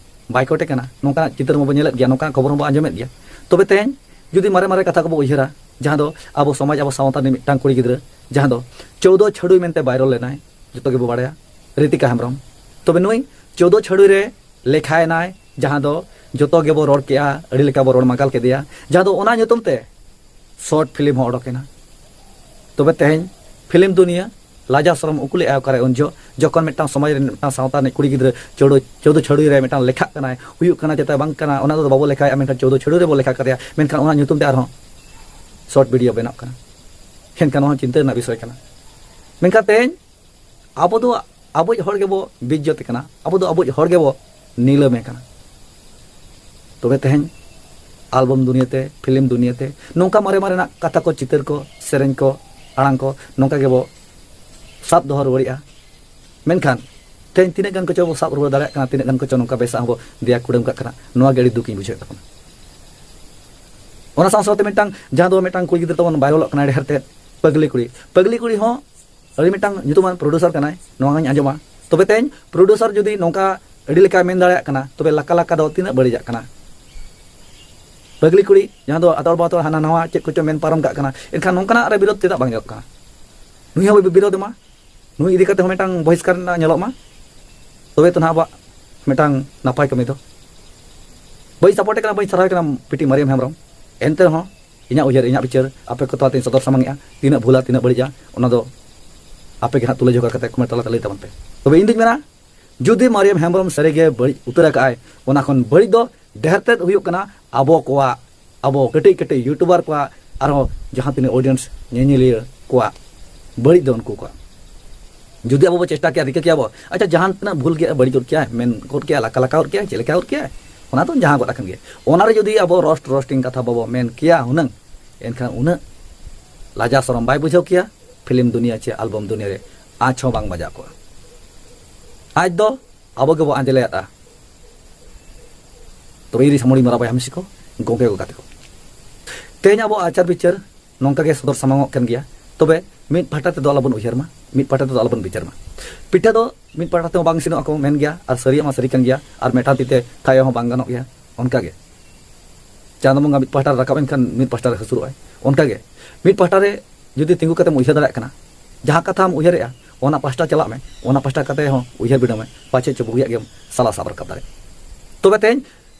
ᱵᱟᱭᱠᱚᱴᱮ ᱠᱟᱱᱟ, ᱱᱚᱝᱠᱟᱱᱟᱜ ᱪᱤᱛᱟᱹᱨ ᱢᱟᱵᱚ ᱧᱮᱞᱮᱫ ᱜᱮᱭᱟ, ᱱᱚᱝᱠᱟᱱᱟᱜ ᱠᱷᱚᱵᱚᱨ ᱦᱚᱸᱵᱚ ᱟᱸᱡᱚᱢᱮᱫ ᱜᱮᱭᱟ᱾ ᱛᱚᱵᱮ ᱛᱮᱦᱮᱧ ᱡᱩᱫᱤ ᱢᱟᱨᱮ ᱢᱟᱨᱮ ᱠᱟᱛᱷᱟ ᱠᱚᱵᱚ ᱩᱭᱦᱟᱹᱨᱟ, ᱡᱟᱦᱟᱸ ᱫᱚ ᱟᱵᱚ ᱥᱚᱢᱟᱡᱽ, ᱟᱵᱚ ᱥᱟᱶᱛᱟ ᱨᱤᱱᱤᱡ ᱢᱤᱫᱴᱟᱝ ᱠᱩᱲᱤ ᱜᱤᱫᱽᱨᱟᱹ, ᱡᱟᱦᱟᱸ ᱫᱚ ᱪᱳᱫᱚ ᱪᱷᱟᱹᱰᱩᱭ ᱢᱮᱱᱛᱮ ᱵᱟᱭᱨᱚᱞ ᱞᱮᱱᱟᱭ, ᱡᱚᱛᱚ ᱜᱮᱵᱚ ᱵᱟᱲᱟᱭᱟ, ᱨᱤᱛᱤᱠᱟ ᱦᱮᱢᱵᱨᱚᱢ᱾ ᱛᱚᱵᱮ ᱱᱩᱭ ᱪᱳᱫᱚ ᱪᱷᱟᱹᱰᱩᱭ ᱨᱮ ᱞᱮᱠᱷᱟᱭᱮᱱᱟᱭ ᱡᱟᱦᱟᱸ ᱫᱚ ᱡᱚᱛᱚ ᱜᱮᱵᱚ ᱨᱚᱲ ᱠᱮᱜᱼᱟ, ᱟᱹᱰᱤ ᱞᱮᱠᱟ ᱵᱚ ᱨᱚᱲ ᱢᱟᱜᱟᱞ ᱠᱮᱫᱮᱭᱟ, ᱡᱟᱦᱟᱸ ᱫᱚ ᱚᱱᱟ ᱧᱩᱛᱩᱢ ᱛᱮ ᱥᱚᱨᱴ ᱯᱷᱤᱞᱢ ᱦᱚᱸ ᱚᱰᱚᱠ ᱮᱱᱟ᱾ ᱛᱚᱵᱮ ᱛᱮᱦᱮᱧ ᱯᱷᱤᱞᱢ ᱫᱩᱱᱤᱭᱟᱹ ᱞᱟᱡᱟ ᱥᱚᱨᱚᱢ ᱩᱠᱩ ᱞᱮ ᱮᱦᱚᱵ ᱠᱟᱨᱮ ᱩᱱ ᱡᱚᱦᱚᱜ, ᱡᱚᱠᱷᱚᱱ ᱢᱤᱫᱴᱟᱝ ᱥᱚᱢᱟᱡᱽ ᱨᱮᱱ ᱢᱤᱫᱴᱟᱝ ᱥᱟᱶᱛᱟ ᱨᱤᱱᱤᱡ ᱠᱩᱲᱤ ᱜᱤᱫᱽᱨᱟᱹ ᱪᱳᱫᱳ, ᱪᱳᱫᱳ ᱪᱷᱟᱹᱲᱩᱭ ᱨᱮ ᱢᱤᱫᱴᱟᱝ ᱞᱮᱠᱷᱟᱜ ᱠᱟᱱᱟᱭ, ᱦᱩᱭᱩᱜ ᱠᱟᱱᱟ ᱪᱮᱛᱟ ᱵᱟᱝ ᱠᱟᱱᱟ, ᱚᱱᱟ ᱫᱚ ᱵᱟᱵᱚ ᱞᱮᱠᱷᱟᱭᱟ, ᱢᱮᱱᱠᱷᱟᱱ ᱪᱳᱫᱳ ᱪᱷᱟᱹᱲᱩᱭ ᱨᱮᱵᱚ ᱞᱮᱠᱷᱟ ᱠᱟᱫᱮᱭᱟ, ᱢᱮᱱᱠᱷᱟᱱ ᱚᱱᱟ ᱧᱩᱛᱩᱢ ᱛᱮ ᱟᱨᱦᱚᱸ ᱥᱚᱨᱴ ᱵᱷᱤᱰᱤᱭᱳ ᱵᱮᱱᱟᱜ ᱠᱟᱱᱟ᱾ ᱮᱱᱠᱷᱟᱱ ᱱᱚᱣᱟ ᱦᱚᱸ ᱪᱤᱱᱛᱟᱹ ᱨᱮᱱᱟᱜ ᱵᱤᱥᱚᱭ ᱠᱟᱱᱟ᱾ ᱢᱮᱱᱠᱷᱟᱱ ᱛᱮᱦᱮᱧ ᱟᱵᱚ ᱫᱚ ᱟᱵᱚᱭᱤᱡ ᱦᱚᱲ ᱜᱮᱵᱚ ᱵᱤᱡᱽᱡᱚᱛᱮ ᱠᱟᱱᱟ, ᱟᱵᱚ ᱫᱚ ᱟᱵᱚᱭᱤᱡ ᱦᱚᱲ ᱜᱮᱵᱚ ᱱᱤᱞᱟᱹᱢᱮ ᱠᱟᱱᱟ᱾ ᱛᱚᱵᱮ ᱛᱮᱦᱮᱧ ᱟᱞᱵᱟᱢ ᱫᱩᱱᱤᱭᱟᱹᱛᱮ, ᱯᱷᱤᱞᱢ ᱫᱩᱱᱤᱭᱟᱹᱛᱮ ᱱᱚᱝᱠᱟ ᱢᱟᱨᱮ ᱢᱟᱨᱮᱱᱟᱜ ᱠᱟᱛᱷᱟ ᱠᱚ, ᱪᱤᱛᱟᱹᱨ ᱠᱚ, ᱥᱮᱨᱮᱧ ᱠᱚ, ᱟᱲᱟᱝ ᱠᱚ ᱱᱚᱝᱠᱟ ᱜᱮᱵᱚ ᱥᱟᱵ ᱫᱚᱦᱚ ᱨᱩᱣᱟᱹᱲᱮᱜᱼᱟ᱾ ᱢᱮᱱᱠᱷᱟᱱ ᱛᱮᱦᱮᱧ ᱛᱤᱱᱟᱹᱜ ᱜᱟᱱ ᱠᱚᱪᱚ ᱵᱚ ᱥᱟᱵ ᱨᱩᱣᱟᱹᱲ ᱫᱟᱲᱮᱭᱟᱜ ᱠᱟᱱᱟ, ᱛᱤᱱᱟᱹᱜ ᱜᱟᱱ ᱠᱚᱪᱚ ᱱᱚᱝᱠᱟ ᱵᱮᱥᱟᱜ ᱦᱚᱸᱵᱚ ᱫᱮᱭᱟ ᱠᱩᱲᱟᱹᱢ ᱠᱟᱜ ᱠᱟᱱᱟ, ᱱᱚᱣᱟ ᱜᱮ ᱟᱹᱰᱤ ᱫᱩᱠ ᱤᱧ ᱵᱩᱡᱷᱟᱹᱣᱮᱫ ᱛᱟᱵᱚᱱᱟ᱾ ᱚᱱᱟ ᱥᱟᱶ ᱥᱟᱶᱛᱮ ᱢᱤᱫᱴᱟᱝ, ᱡᱟᱦᱟᱸ ᱫᱚ ᱢᱤᱫᱴᱟᱝ ᱠᱩᱲᱤ ᱜᱤᱫᱽᱨᱟᱹ ᱛᱟᱵᱚᱱ ᱵᱷᱟᱭᱨᱟᱞᱚᱜ ᱠᱟᱱᱟ ᱰᱷᱮᱨ ᱛᱮ, ᱯᱟᱜᱽᱞᱤ ᱠᱩᱲᱤ᱾ ᱯᱟᱜᱽᱞᱤ ᱠᱩᱲᱤ ᱦᱚᱸ ᱟᱹᱰᱤ ᱢᱤᱫᱴᱟᱝ ᱧᱩᱛᱩᱢᱟᱱ ᱯᱨᱚᱰᱩᱥᱟᱨ ᱠᱟᱱᱟᱭ, ᱱᱚᱣᱟ ᱦᱚᱸᱧ ᱟᱸᱡᱚᱢᱟ᱾ ᱛᱚᱵᱮ ᱛᱮᱦᱮᱧ ᱯᱨᱚᱰᱩᱥᱟᱨ ᱡᱩᱫᱤ ᱱᱚᱝᱠᱟ ᱟᱹᱰᱤ ᱞᱮᱠᱟᱭ ᱢᱮᱱ ᱫᱟᱲᱮᱭᱟᱜ ᱠᱟᱱᱟ, ᱛᱚᱵᱮ ᱞᱟᱠᱟ ᱞᱟᱠᱟ ᱫᱚ ᱛᱤᱱᱟᱹᱜ ᱵᱟᱹᱲᱤᱡᱟᱜ ᱠᱟᱱᱟ? ᱯᱟᱜᱽᱞᱤ ᱠᱩᱲᱤ, ᱡᱟᱦᱟᱸ ᱫᱚ ᱟᱫᱚᱲ ᱵᱟᱫᱚᱲ ᱦᱟᱱᱟ ᱱᱟᱣᱟ ᱪᱮᱫ ᱠᱚᱪᱚ ᱢᱮᱱ ᱯᱟᱨᱚᱢ ᱠᱟᱜ ᱠᱟᱱᱟ, ᱮᱱᱠᱷᱟᱱ ᱱᱚᱝᱠᱟᱱᱟᱜ ᱨᱮ ᱵᱤᱨᱳᱫᱷ ᱪᱮᱫᱟᱜ ᱵᱟᱝ ᱧᱮᱞᱚᱜ ᱠᱟᱱᱟ? ᱱᱩᱭ ᱦᱚᱸ ᱵᱤᱨᱳᱫᱷ ᱮᱢᱟ, ᱱᱩᱭ ᱤᱫᱤ ᱠᱟᱛᱮ ᱦᱚᱸ ᱢᱤᱫᱴᱟᱝ ᱵᱚᱦᱤᱥᱠᱟᱨ ᱨᱮᱱᱟᱜ ᱧᱮᱞᱚᱜ ᱢᱟ, ᱛᱚᱵᱮ ᱛᱚ ᱱᱟᱦᱟᱜ ᱟᱵᱚᱣᱟᱜ ᱢᱤᱫᱴᱟᱝ ᱱᱟᱯᱟᱭ ᱠᱟᱹᱢᱤ ᱫᱚ᱾ ᱵᱟᱹᱧ ᱥᱟᱯᱳᱨᱴ ᱠᱟᱱᱟ, ᱵᱟᱹᱧ ᱥᱟᱨᱦᱟᱣ ᱠᱟᱱᱟ ᱯᱤᱴᱤ ᱢᱟᱨᱤᱭᱟᱢ ᱦᱮᱢᱵᱨᱚᱢ, ᱮᱱᱛᱮ ᱨᱮᱦᱚᱸ ᱤᱧᱟᱹᱜ ᱩᱭᱦᱟᱹᱨ, ᱤᱧᱟᱹᱜ ᱵᱤᱪᱟᱹᱨ ᱟᱯᱮ ᱠᱚ ᱛᱟᱞᱟᱛᱮᱧ ᱥᱚᱫᱚᱨ ᱥᱟᱢᱟᱝᱮᱜᱼᱟ᱾ ᱛᱤᱱᱟᱹᱜ ᱵᱷᱩᱞᱟ, ᱛᱤᱱᱟᱹᱜ ᱵᱟᱹᱲᱤᱡᱟ, ᱚᱱᱟ ᱫᱚ ᱟᱯᱮ ᱜᱮ ᱦᱟᱸᱜ ᱛᱩᱞᱟᱹ ᱡᱚᱠᱷᱟ ᱠᱟᱛᱮ ᱠᱚᱢᱮᱱᱴ ᱛᱟᱞᱟᱛᱮ ᱞᱟᱹᱭ ᱛᱟᱵᱚᱱ ᱯᱮ᱾ ᱛᱚᱵᱮ ᱤᱧ ᱫᱩᱧ ᱢᱮᱱᱟ, ᱡᱩᱫᱤ ᱢᱟᱨᱤᱭᱟᱢ ᱦᱮᱢᱵᱨᱚᱢ ᱥᱟᱹᱨᱤᱜᱮ ᱵᱟᱹᱲᱤᱡ ᱩᱛᱟᱹᱨ ᱟᱠᱟᱜᱼᱟᱭ, ᱚᱱᱟ ᱠᱷᱚᱱ ᱵᱟᱹᱲᱤᱡ ᱫᱚ ᱰᱷᱮᱨ ᱛᱮᱫ ᱦᱩᱭᱩᱜ ᱠᱟᱱᱟ ᱟᱵᱚ ᱠᱚᱣᱟᱜ, ᱟᱵᱚ ᱠᱟᱹᱴᱤᱡ ᱠᱟᱹᱴᱤᱡ ᱭᱩᱴᱩᱵᱟᱨ ᱠᱚᱣᱟᱜ, ᱟᱨᱦᱚᱸ ᱡᱟᱦᱟᱸ ᱛᱤᱱᱟᱹᱜ ᱚᱰᱤᱭᱮᱱᱥ, ᱧᱮᱧᱮᱞᱤᱭᱟᱹ ᱠᱚᱣᱟᱜ ᱵᱟᱹᱲᱤᱡ ᱫᱚ ᱩᱱᱠᱩ ᱠᱚᱣᱟᱜ᱾ ᱡᱩᱫᱤ ᱟᱵᱚ ᱵᱚ ᱪᱮᱥᱴᱟ ᱠᱮᱭᱟ, ᱨᱤᱠᱟᱹ ᱠᱮᱭᱟ ᱵᱚ, ᱟᱪᱪᱷᱟ, ᱡᱟᱦᱟᱸ ᱛᱤᱱᱟᱹᱜ ᱵᱷᱩᱞ ᱜᱮ, ᱵᱟᱹᱲᱤᱡ ᱜᱚᱫ ᱠᱮᱭᱟ, ᱢᱮᱱ ᱜᱚᱫ ᱠᱮᱭᱟ, ᱞᱟᱠᱟ ᱞᱟᱠᱟ ᱜᱚᱫ ᱠᱮᱭᱟ, ᱪᱮᱫ ᱞᱮᱠᱟ ᱜᱚᱫ ᱠᱮᱭᱟ, ᱚᱱᱟ ᱫᱚ ᱡᱟᱦᱟᱸ ᱜᱚᱫ ᱟᱠᱟᱱ ᱜᱮ᱾ ᱚᱱᱟᱨᱮ ᱡᱩᱫᱤ ᱟᱵᱚ ᱨᱳᱥᱴ ᱨᱳᱥᱴᱤᱝ ᱠᱟᱛᱷᱟ ᱵᱟᱵᱚ ᱢᱮᱱ ᱠᱮᱭᱟ ᱦᱩᱱᱟᱹᱝ, ᱮᱱᱠᱷᱟᱱ ᱩᱱᱟᱹᱜ ᱞᱟᱡᱟ ᱥᱚᱨᱚᱢ ᱵᱟᱭ ᱵᱩᱡᱷᱟᱹᱣ ᱠᱮᱭᱟ᱾ ᱯᱷᱤᱞᱢ ᱫᱩᱱᱤᱭᱟᱹ ᱪᱮ ᱟᱞᱵᱚᱢ ᱫᱩᱱᱤᱭᱟᱹ ᱨᱮ ᱟᱸᱪ ᱦᱚᱸ ᱵᱟᱝ ᱵᱟᱡᱟᱣ ᱠᱚᱜᱼᱟ᱾ ᱟᱸᱪ ᱫᱚ ᱟᱵᱚ ᱜᱮᱵᱚ ᱟᱸᱡᱽᱞᱮᱭᱟᱫᱼᱟ᱾ ᱛᱚᱵᱮ ᱤᱨᱤ ᱥᱟᱢᱚᱲᱤ ᱢᱟᱨᱟ ᱵᱚᱭᱦᱟ ᱢᱤᱥᱤ ᱠᱚ, ᱜᱚᱢᱠᱮ ᱠᱚ, ᱜᱟᱛᱮ ᱠᱚ, ᱛᱮᱦᱮᱧ ᱟᱵᱚ ᱟᱪᱟᱨ ᱵᱤᱪᱟᱹᱨ ᱱᱚᱝᱠᱟ ᱜᱮ ᱥᱚᱫᱚᱨ ᱥᱟᱢᱟᱝᱚᱜ ᱠᱟᱱ ᱜᱮᱭᱟ᱾ ᱛᱚᱵᱮ ᱢᱤᱫ ᱯᱟᱦᱴᱟ ᱛᱮᱫᱚ ᱟᱞᱚᱵᱚᱱ ᱩᱭᱦᱟᱹᱨ ᱢᱟ, ᱢᱤᱫ ᱯᱟᱦᱴᱟ ᱛᱮᱫᱚ ᱟᱞᱚᱵᱚᱱ ᱵᱤᱪᱟᱹᱨ ᱢᱟ᱾ ᱯᱤᱴᱷᱟᱹ ᱫᱚ ᱢᱤᱫ ᱯᱟᱦᱴᱟ ᱛᱮᱦᱚᱸ ᱵᱟᱝ ᱤᱥᱤᱱᱚᱜᱼᱟ ᱠᱚ ᱢᱮᱱ ᱜᱮᱭᱟ, ᱟᱨ ᱥᱟᱹᱨᱤᱭᱟᱜ ᱢᱟ ᱥᱟᱹᱨᱤ ᱠᱟᱱ ᱜᱮᱭᱟ, ᱟᱨ ᱢᱤᱫᱴᱟᱝ ᱛᱤ ᱛᱮ ᱛᱷᱟᱭᱚ ᱦᱚᱸ ᱵᱟᱝ ᱜᱟᱱᱚᱜ ᱜᱮᱭᱟ᱾ ᱚᱱᱠᱟ ᱜᱮ ᱪᱟᱸᱫᱚ ᱵᱚᱸᱜᱟ ᱢᱤᱫ ᱯᱟᱦᱴᱟ ᱨᱮ ᱨᱟᱠᱟᱵ ᱮᱱᱠᱷᱟᱱ ᱢᱤᱫ ᱯᱟᱦᱴᱟ ᱨᱮ ᱦᱟᱹᱥᱩᱨᱚᱜᱼᱟᱭ᱾ ᱚᱱᱠᱟ ᱜᱮ ᱢᱤᱫ ᱯᱟᱦᱴᱟ ᱨᱮ ᱡᱩᱫᱤ ᱛᱤᱸᱜᱩ ᱠᱟᱛᱮᱢ ᱩᱭᱦᱟᱹᱨ ᱫᱟᱲᱮᱭᱟᱜ ᱠᱟᱱᱟ, ᱡᱟᱦᱟᱸ ᱠᱟᱛᱷᱟᱢ ᱩᱭᱦᱟᱹᱨᱮᱜᱼᱟ, ᱚᱱᱟ ᱯᱟᱦᱴᱟ ᱪᱟᱞᱟᱜ ᱢᱮ, ᱚᱱᱟ ᱯᱟᱦᱴᱟ ᱠᱟᱛᱮ ᱦᱚᱸ ᱩᱭᱦᱟᱹᱨ ᱵᱤᱰᱟᱹᱣ ᱢᱮ, ᱯᱟᱪᱮᱫ ᱪᱚ ᱵᱩᱜᱤᱭᱟᱜ ᱜᱮᱢ ᱥᱟᱞᱟ ᱥᱟᱵ ᱨᱟᱠᱟᱵ ᱫᱟᱲᱮᱭᱟᱜᱼᱟ᱾ ᱛᱚᱵᱮ ᱛᱮᱦᱮᱧ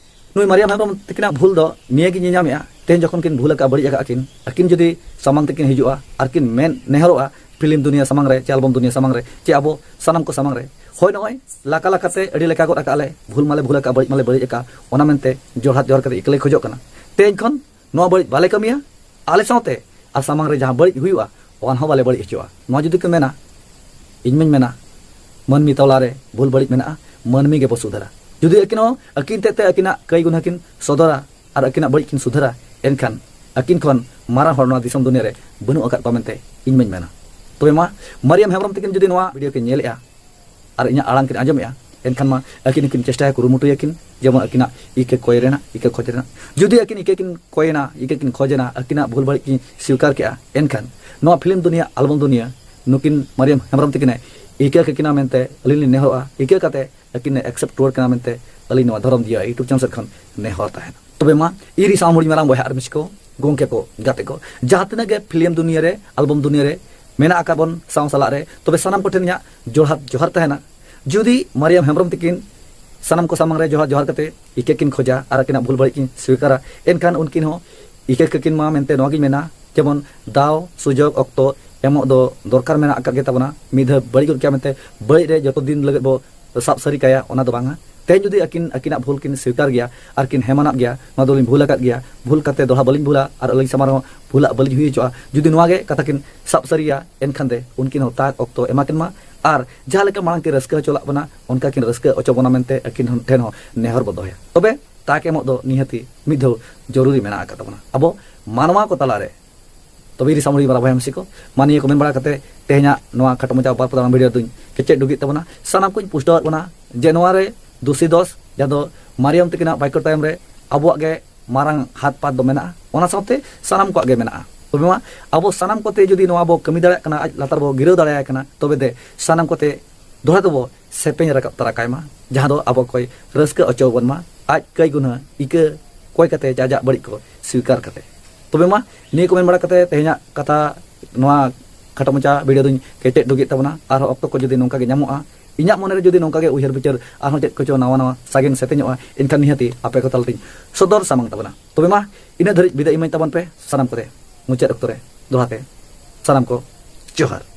ᱱᱩᱭ ᱢᱟᱨᱤᱭᱟᱢ ᱦᱮᱢᱵᱨᱚᱢ ᱛᱟᱹᱠᱤᱱᱟᱜ ᱵᱷᱩᱞ ᱫᱚ ᱱᱤᱭᱟᱹ ᱜᱮ ᱧᱮᱧᱟᱢᱮᱜᱼᱟ, ᱛᱮᱦᱮᱧ ᱡᱚᱠᱷᱚᱱ ᱠᱤᱱ ᱵᱷᱩᱞ ᱟᱠᱟᱫᱼᱟ, ᱵᱟᱹᱲᱤᱡ ᱟᱠᱟᱫ ᱠᱤᱱ, ᱟᱹᱠᱤᱱ ᱡᱩᱫᱤ ᱥᱟᱢᱟᱝ ᱛᱮᱠᱤᱱ ᱦᱤᱡᱩᱜᱼᱟ ᱟᱨ ᱠᱤᱱ ᱢᱮᱱ ᱱᱮᱦᱚᱨᱚᱜᱼᱟ ᱯᱷᱤᱞᱢ ᱫᱩᱱᱤᱭᱟᱹ ᱥᱟᱢᱟᱝ ᱨᱮ ᱪᱮ ᱟᱞᱵᱚᱢ ᱫᱩᱱᱤᱭᱟᱹ ᱥᱟᱢᱟᱝ ᱨᱮ ᱪᱮ ᱟᱵᱚ ᱥᱟᱱᱟᱢ ᱠᱚ ᱥᱟᱢᱟᱝ ᱨᱮ, ᱦᱳᱭ, ᱱᱚᱜᱼᱚᱭ ᱞᱟᱠᱟ ᱞᱟᱠᱟᱛᱮ ᱟᱹᱰᱤ ᱞᱮᱠᱟ ᱜᱚᱫ ᱟᱠᱟᱫ ᱞᱮ, ᱵᱷᱩᱞ ᱢᱟᱞᱮ ᱵᱷᱩᱞ ᱟᱠᱟᱫ, ᱵᱟᱹᱲᱤᱡ ᱢᱟᱞᱮ ᱵᱟᱹᱲᱤᱡ ᱟᱠᱟᱫ, ᱚᱱᱟ ᱢᱮᱱᱛᱮ ᱡᱚᱲᱦᱟᱛ ᱡᱚᱦᱟᱨ ᱠᱟᱛᱮ ᱤᱠᱟᱹᱞᱮ ᱠᱷᱚᱡᱚᱜ ᱠᱟᱱᱟ᱾ ᱛᱮᱦᱮᱧ ᱠᱷᱚᱱ ᱱᱚᱣᱟ ᱵᱟᱹᱲᱤᱡ ᱵᱟᱞᱮ ᱠᱟᱹᱢᱤᱭᱟ, ᱟᱞᱮ ᱥᱟᱶᱛᱮ ᱟᱨ ᱥᱟᱢᱟᱝ ᱨᱮ ᱡᱟᱦᱟᱸ ᱵᱟᱹᱲᱤᱡ ᱦᱩᱭᱩᱜᱼᱟ, ᱚᱱᱟ ᱦᱚᱸ ᱵᱟᱞᱮ ᱵᱟᱹᱲᱤᱡ ᱦᱚᱪᱚᱜᱼᱟ᱾ ᱱᱚᱣᱟ ᱡᱩᱫᱤ ᱠᱚ ᱢᱮᱱᱟ, ᱤᱧ ᱢᱟᱧ ᱢᱮᱱᱟ, ᱢᱟᱹᱱᱢᱤ ᱛᱟᱞᱟᱨᱮ ᱵᱷᱩᱞ ᱵᱟᱹᱲᱤᱡ ᱢᱮᱱᱟᱜᱼᱟ, ᱢᱟᱹᱱᱢᱤ ᱜᱮᱵᱚ ᱥᱩᱫᱷᱟᱹᱨᱟ᱾ ᱡᱩᱫᱤ ᱟᱹᱠᱤᱱ ᱦᱚᱸ ᱟᱹᱠᱤᱱ ᱛᱮᱫ ᱛᱮ ᱟᱹᱠᱤᱱᱟᱜ ᱠᱟᱹᱭ ᱜᱩᱱᱦᱟᱹ ᱠᱤᱱ ᱥᱚᱫᱚᱨᱟ ᱟᱨ ᱟᱹᱠᱤᱱᱟᱜ ᱵᱟᱹᱲᱤᱡ ᱠᱤᱱ ᱥᱩᱫᱷᱟᱹᱨᱟ, ᱮᱱᱠᱷᱟᱱ ᱟᱹᱠᱤᱱ ᱠᱷᱚᱱ ᱢᱟᱨᱟᱝ ᱦᱚᱲ ᱱᱚᱣᱟ ᱫᱤᱥᱚᱢ ᱫᱩᱱᱤᱭᱟᱹ ᱨᱮ ᱵᱟᱹᱱᱩᱜ ᱟᱠᱟᱫ ᱠᱚᱣᱟ ᱢᱮᱱᱛᱮ ᱤᱧ ᱢᱟᱧ ᱢᱮᱱᱟ᱾ ᱛᱚᱵᱮ ᱢᱟ, ᱢᱟᱨᱤᱭᱟᱢ ᱦᱮᱢᱵᱨᱚᱢ ᱛᱟᱹᱠᱤᱱ ᱡᱩᱫᱤ ᱱᱚᱣᱟ ᱵᱷᱤᱰᱤᱭᱳ ᱠᱤᱱ ᱧᱮᱞᱮᱫᱼᱟ ᱟᱨ ᱤᱧᱟᱹᱜ ᱟᱲᱟᱝ ᱠᱤᱱ ᱟᱸᱡᱚᱢᱮᱫᱼᱟ, ᱮᱱᱠᱷᱟᱱ ᱢᱟ ᱟᱹᱠᱤᱱ ᱦᱚᱸᱠᱤᱱ ᱪᱮᱥᱴᱟᱭᱟ, ᱠᱩᱨᱩᱢᱩᱴᱩᱭᱟᱠᱤᱱ, ᱡᱮᱢᱚᱱ ᱟᱹᱠᱤᱱᱟᱜ ᱤᱠᱟᱹ ᱠᱚᱭ ᱨᱮᱱᱟᱜ, ᱤᱠᱟᱹ ᱠᱷᱚᱡᱽ ᱨᱮᱱᱟᱜ᱾ ᱡᱩᱫᱤ ᱟᱹᱠᱤᱱ ᱤᱠᱟᱹ ᱠᱤᱱ ᱠᱚᱭᱮᱱᱟ, ᱤᱠᱟᱹ ᱠᱤᱱ ᱠᱷᱚᱡᱮᱱᱟ, ᱟᱹᱠᱤᱱᱟᱜ ᱵᱷᱩᱞ ᱵᱟᱹᱲᱤᱡ ᱠᱤᱱ ᱥᱤᱠᱟᱨ ᱠᱮᱜᱼᱟ, ᱮᱱᱠᱷᱟᱱ ᱱᱚᱣᱟ ᱯᱷᱤᱞᱢ ᱫᱩᱱᱤᱭᱟᱹ, ᱟᱞᱵᱚᱢ ᱫᱩᱱᱤᱭᱟᱹ ᱱᱩᱠᱤᱱ ᱢᱟᱨᱤᱭᱟᱢ ᱦᱮᱢᱵᱨᱚᱢ ᱛᱟᱹᱠᱤᱱᱮ ᱤᱠᱟᱹ ᱠᱟᱹᱠᱤᱱᱟ ᱢᱮᱱᱛᱮ ᱟᱹᱞᱤᱧ ᱞᱤᱧ ᱱᱮᱦᱚᱨᱚᱜᱼᱟ᱾ ᱤᱠᱟᱹ ᱠᱟᱛᱮ ᱟᱹᱠᱤᱱ ᱮ ᱮᱠᱥᱮᱯᱴ ᱨᱩᱣᱟᱹᱲ ᱠᱟᱱᱟ ᱢᱮᱱᱛᱮ ᱟᱹᱞᱤᱧ ᱱᱚᱣᱟ ᱫᱷᱚᱨᱚᱢ ᱡᱤᱭᱟᱹ YouTube ᱪᱮᱱᱮᱞ ᱥᱮᱫ ᱠᱷᱚᱱ ᱱᱮᱦᱚᱨ ᱛᱟᱦᱮᱱᱟ᱾ ᱛᱚᱵᱮ ᱢᱟ, ᱤᱧ ᱨᱤᱱ ᱥᱟᱶ ᱦᱩᱰᱤᱧ ᱢᱟᱨᱟᱝ ᱵᱚᱭᱦᱟ ᱟᱨ ᱢᱤᱥᱤ ᱠᱚ, ᱜᱚᱢᱠᱮ ᱠᱚ, ᱜᱟᱛᱮ ᱠᱚ, ᱡᱟᱦᱟᱸ ᱛᱤᱱᱟᱹᱜ ᱜᱮ ᱯᱷᱤᱞᱢ ᱫᱩᱱᱤᱭᱟᱹ ᱨᱮ, ᱟᱞᱵᱚᱢ ᱫᱩᱱᱤᱭᱟᱹ ᱨᱮ ᱢᱮᱱᱟᱜ ᱟᱠᱟᱫ ᱵᱚᱱ ᱥᱟᱶ ᱥᱟᱞᱟᱜ ᱨᱮ, ᱛᱚᱵᱮ ᱥᱟᱱᱟᱢ ᱠᱚᱴᱷᱮᱱ ᱤᱧᱟᱹᱜ ᱡᱚᱲᱦᱟᱛ ᱡᱚᱦᱟᱨ ᱛᱟᱦᱮᱱᱟ᱾ ᱡᱩᱫᱤ ᱢᱟᱨᱤᱭᱟᱢ ᱦᱮᱢᱵᱨᱚᱢ ᱛᱟᱹᱠᱤᱱ ᱥᱟᱱᱟᱢ ᱠᱚ ᱥᱟᱢᱟᱝ ᱨᱮ ᱡᱚᱦᱟᱨ ᱡᱚᱦᱟᱨ ᱠᱟᱛᱮ ᱤᱠᱟᱹ ᱠᱤᱱ ᱠᱷᱚᱡᱟ ᱟᱨ ᱟᱹᱠᱤᱱᱟᱜ ᱵᱷᱩᱞ ᱵᱟᱹᱲᱤᱡ ᱠᱤᱱ ᱥᱣᱤᱠᱟᱨᱟ, ᱮᱱᱠᱷᱟᱱ ᱩᱱᱠᱤᱱ ᱦᱚᱸ ᱤᱠᱟᱹ ᱠᱟᱹᱠᱤᱱ ᱢᱟ ᱢᱮᱱᱛᱮ ᱱᱚᱣᱟ ᱜᱤᱧ ᱢᱮᱱᱟ, ᱡᱮᱢᱚᱱ ᱫᱟᱣ, ᱥᱩᱡᱳᱜᱽ, ᱚᱠᱛᱚ ᱮᱢᱚᱜ ᱫᱚ ᱫᱚᱨᱠᱟᱨ ᱢᱮᱱᱟᱜ ᱟᱠᱟᱫ ᱜᱮ ᱛᱟᱵᱚᱱᱟ᱾ ᱢᱤᱫ ᱫᱷᱟᱣ ᱵᱟᱹᱲᱤᱡ ᱜᱚᱫ ᱠᱮᱜᱼᱟ ᱢᱮᱱᱛᱮ ᱵᱟᱹᱲᱤᱡ ᱨᱮ ᱡᱚᱛᱚ ᱫᱤᱱ ᱞᱟᱹᱜᱤᱫ ᱵᱚ ᱥᱟᱵ ᱥᱟᱹᱨᱤ ᱠᱟᱭᱟ, ᱚᱱᱟ ᱫᱚ ᱵᱟᱝᱟ᱾ ᱛᱮᱦᱮᱧ ᱡᱩᱫᱤ ᱟᱹᱠᱤᱱ ᱟᱹᱠᱤᱱᱟᱜ ᱵᱷᱩᱞ ᱠᱤᱱ ᱥᱣᱤᱠᱟᱨ ᱜᱮᱭᱟ ᱟᱨ ᱠᱤᱱ ᱦᱮᱢᱟᱱᱟᱜ ᱜᱮᱭᱟ, "ᱱᱚᱣᱟ ᱫᱚᱞᱤᱧ ᱵᱷᱩᱞ ᱟᱠᱟᱫ ᱜᱮᱭᱟ, ᱵᱷᱩᱞ ᱠᱟᱛᱮ ᱫᱚᱦᱲᱟ ᱵᱟᱹᱞᱤᱧ ᱵᱷᱩᱞᱟ ᱟᱨ ᱟᱹᱞᱤᱧ ᱥᱟᱢᱟᱝ ᱨᱮᱦᱚᱸ ᱵᱷᱩᱞᱟᱜ ᱵᱟᱹᱞᱤᱧ ᱦᱩᱭ ᱦᱚᱪᱚᱜᱼᱟ", ᱡᱩᱫᱤ ᱱᱚᱣᱟ ᱜᱮ ᱠᱟᱛᱷᱟ ᱠᱤᱱ ᱥᱟᱵ ᱥᱟᱹᱨᱤᱭᱟ, ᱮᱱᱠᱷᱟᱱ ᱫᱮ ᱩᱱᱠᱤᱱ ᱦᱚᱸ ᱛᱟᱠ ᱚᱠᱛᱚ ᱮᱢᱟ ᱠᱤᱱ ᱢᱟ᱾ ᱟᱨ ᱡᱟᱦᱟᱸ ᱞᱮᱠᱟ ᱢᱟᱲᱟᱝ ᱠᱤᱱ ᱨᱟᱹᱥᱠᱟᱹ ᱦᱚᱪᱚ ᱞᱟᱜ ᱵᱚᱱᱟ, ᱚᱱᱠᱟ ᱠᱤᱱ ᱨᱟᱹᱥᱠᱟᱹ ᱦᱚᱪᱚ ᱵᱚᱱᱟ ᱢᱮᱱᱛᱮ ᱟᱹᱠᱤᱱ ᱦᱚᱸ ᱴᱷᱮᱱ ᱦᱚᱸ ᱱᱮᱦᱚᱨ ᱵᱚ ᱫᱚᱦᱚᱭᱟ᱾ ᱛᱚᱵᱮ ᱛᱟᱠ ᱮᱢᱚᱜ ᱫᱚ ᱱᱤᱦᱟᱹᱛᱤ ᱢᱤᱫ ᱫᱷᱟᱣ ᱡᱚᱨᱩᱨᱤ ᱢᱮᱱᱟᱜ ᱟᱠᱟᱫ ᱛᱟᱵᱚᱱᱟ ᱟᱵᱚ ᱢᱟᱱᱣᱟ ᱠᱚ ᱛᱟᱞᱟᱨᱮ᱾ ᱛᱚᱵᱮ ᱤᱧ ᱨᱤᱱ ᱥᱟᱶ ᱦᱩᱰᱤᱧ ᱢᱟᱨᱟᱝ ᱵᱚᱭᱦᱟ ᱢᱤᱥᱤ ᱠᱚ, ᱢᱟ ᱱᱤᱭᱟᱹ ᱠᱚ ᱢᱮᱱ ᱵᱟᱲᱟ ᱠᱟᱛᱮ ᱛᱮᱦᱮᱧᱟᱜ ᱱᱚᱣᱟ ᱠᱷᱟᱴᱚ ᱢᱟᱪᱷᱟ ᱵᱟᱨ ᱯᱟᱛᱟᱲᱟᱝ ᱵᱷᱤᱰᱤᱭᱳ ᱫᱚᱧ ᱠᱮᱪᱮᱫ ᱰᱩᱜᱤᱜ ᱛᱟᱵᱚᱱᱟ᱾ ᱥᱟᱱᱟᱢ ᱠᱚᱧ ᱯᱩᱥᱴᱟᱹᱣᱟᱫ ᱵᱚᱱᱟ ᱡᱮ ᱱᱚᱣᱟ ᱨᱮ ᱫᱩᱥᱤ ᱫᱚᱥ ᱡᱟᱦᱟᱸ ᱫᱚ ᱢᱟᱨᱤᱭᱟᱢ ᱛᱟᱹᱠᱤᱱᱟᱜ ᱵᱟᱭᱠᱚᱴ ᱛᱟᱭᱚᱢ ᱨᱮ ᱟᱵᱚᱣᱟᱜ ᱜᱮ ᱢᱟᱨᱟᱝ ᱦᱟᱛ ᱯᱟᱛ ᱫᱚ ᱢᱮᱱᱟᱜᱼᱟ, ᱚᱱᱟ ᱥᱟᱶᱛᱮ ᱥᱟᱱᱟᱢ ᱠᱚᱣᱟᱜ ᱜᱮ ᱢᱮᱱᱟᱜᱼᱟ᱾ ᱛᱚᱵᱮ ᱢᱟ, ᱟᱵᱚ ᱥᱟᱱᱟᱢ ᱠᱚᱛᱮ ᱡᱩᱫᱤ ᱱᱚᱣᱟ ᱵᱚ ᱠᱟᱹᱢᱤ ᱫᱟᱲᱮᱭᱟᱜ ᱠᱟᱱᱟ, ᱟᱡ ᱞᱟᱛᱟᱨ ᱵᱚ ᱜᱤᱨᱟᱹᱣ ᱫᱟᱲᱮᱭᱟᱭ ᱠᱟᱱᱟ, ᱛᱚᱵᱮ ᱫᱮ ᱥᱟᱱᱟᱢ ᱠᱚᱛᱮ ᱫᱚᱦᱲᱟ ᱛᱮᱵᱚ ᱥᱮᱯᱮᱧ ᱨᱟᱠᱟᱵ ᱛᱟᱨᱟ ᱠᱟᱭ ᱢᱟ, ᱡᱟᱦᱟᱸ ᱫᱚ ᱟᱵᱚ ᱠᱚᱭ ᱨᱟᱹᱥᱠᱟᱹ ᱦᱚᱪᱚ ᱵᱚᱱ ᱢᱟ, ᱟᱡ ᱠᱟᱹᱭ ᱜᱩᱱᱦᱟᱹ ᱤᱠᱟᱹ ᱠᱚᱭ ᱠᱟᱛᱮ ᱡᱟᱡᱟᱜ ᱵᱟᱹᱲᱤᱡ ᱠᱚ ᱥᱣᱤᱠᱟᱨ ᱠᱟᱛᱮ᱾ ᱛᱚᱵᱮ ᱢᱟ, ᱱᱤᱭᱟᱹ ᱠᱚ ᱢᱮᱱ ᱵᱟᱲᱟ ᱠᱟᱛᱮ ᱛᱮᱦᱮᱧᱟᱜ ᱠᱟᱛᱷᱟ, ᱱᱚᱣᱟ ᱠᱷᱟᱴᱚ ᱢᱟᱪᱷᱟ ᱵᱷᱤᱰᱤᱭᱳ ᱫᱚᱧ ᱠᱮᱪᱮᱫ ᱰᱩᱜᱤᱜ ᱛᱟᱵᱚᱱᱟ᱾ ᱟᱨᱦᱚᱸ ᱚᱠᱛᱚ ᱠᱚ ᱡᱩᱫᱤ ᱱᱚᱝᱠᱟ ᱜᱮ ᱧᱟᱢᱚᱜᱼᱟ, ᱤᱧᱟᱹᱜ ᱢᱚᱱᱮᱨᱮ ᱡᱩᱫᱤ ᱱᱚᱝᱠᱟ ᱜᱮ ᱩᱭᱦᱟᱹᱨ ᱵᱤᱪᱟᱹᱨ ᱟᱨᱦᱚᱸ ᱪᱮᱫ ᱠᱚᱪᱚ ᱱᱟᱣᱟ ᱱᱟᱣᱟ ᱥᱟᱜᱮᱱ ᱥᱮᱛᱮᱧᱚᱜᱼᱟ, ᱮᱱᱠᱷᱟᱱ ᱱᱤᱦᱟᱹᱛᱤ ᱟᱯᱮ ᱠᱚ ᱛᱟᱞᱟᱛᱤᱧ ᱥᱚᱫᱚᱨ ᱥᱟᱢᱟᱝ ᱛᱟᱵᱚᱱᱟ᱾ ᱛᱚᱵᱮ ᱢᱟ, ᱤᱱᱟᱹᱜ ᱫᱷᱟᱹᱨᱤᱡ ᱵᱤᱫᱟᱹᱭ ᱤᱢᱟᱹᱧ ᱛᱟᱵᱚᱱ ᱯᱮ ᱥᱟᱱᱟᱢ ᱠᱚᱛᱮ᱾ ᱢᱩᱪᱟᱹᱫ ᱚᱠᱛᱚ ᱨᱮ ᱫᱚᱦᱲᱟ ᱛᱮ ᱥᱟᱱᱟᱢ ᱠᱚ ᱡᱚᱦᱟᱨ᱾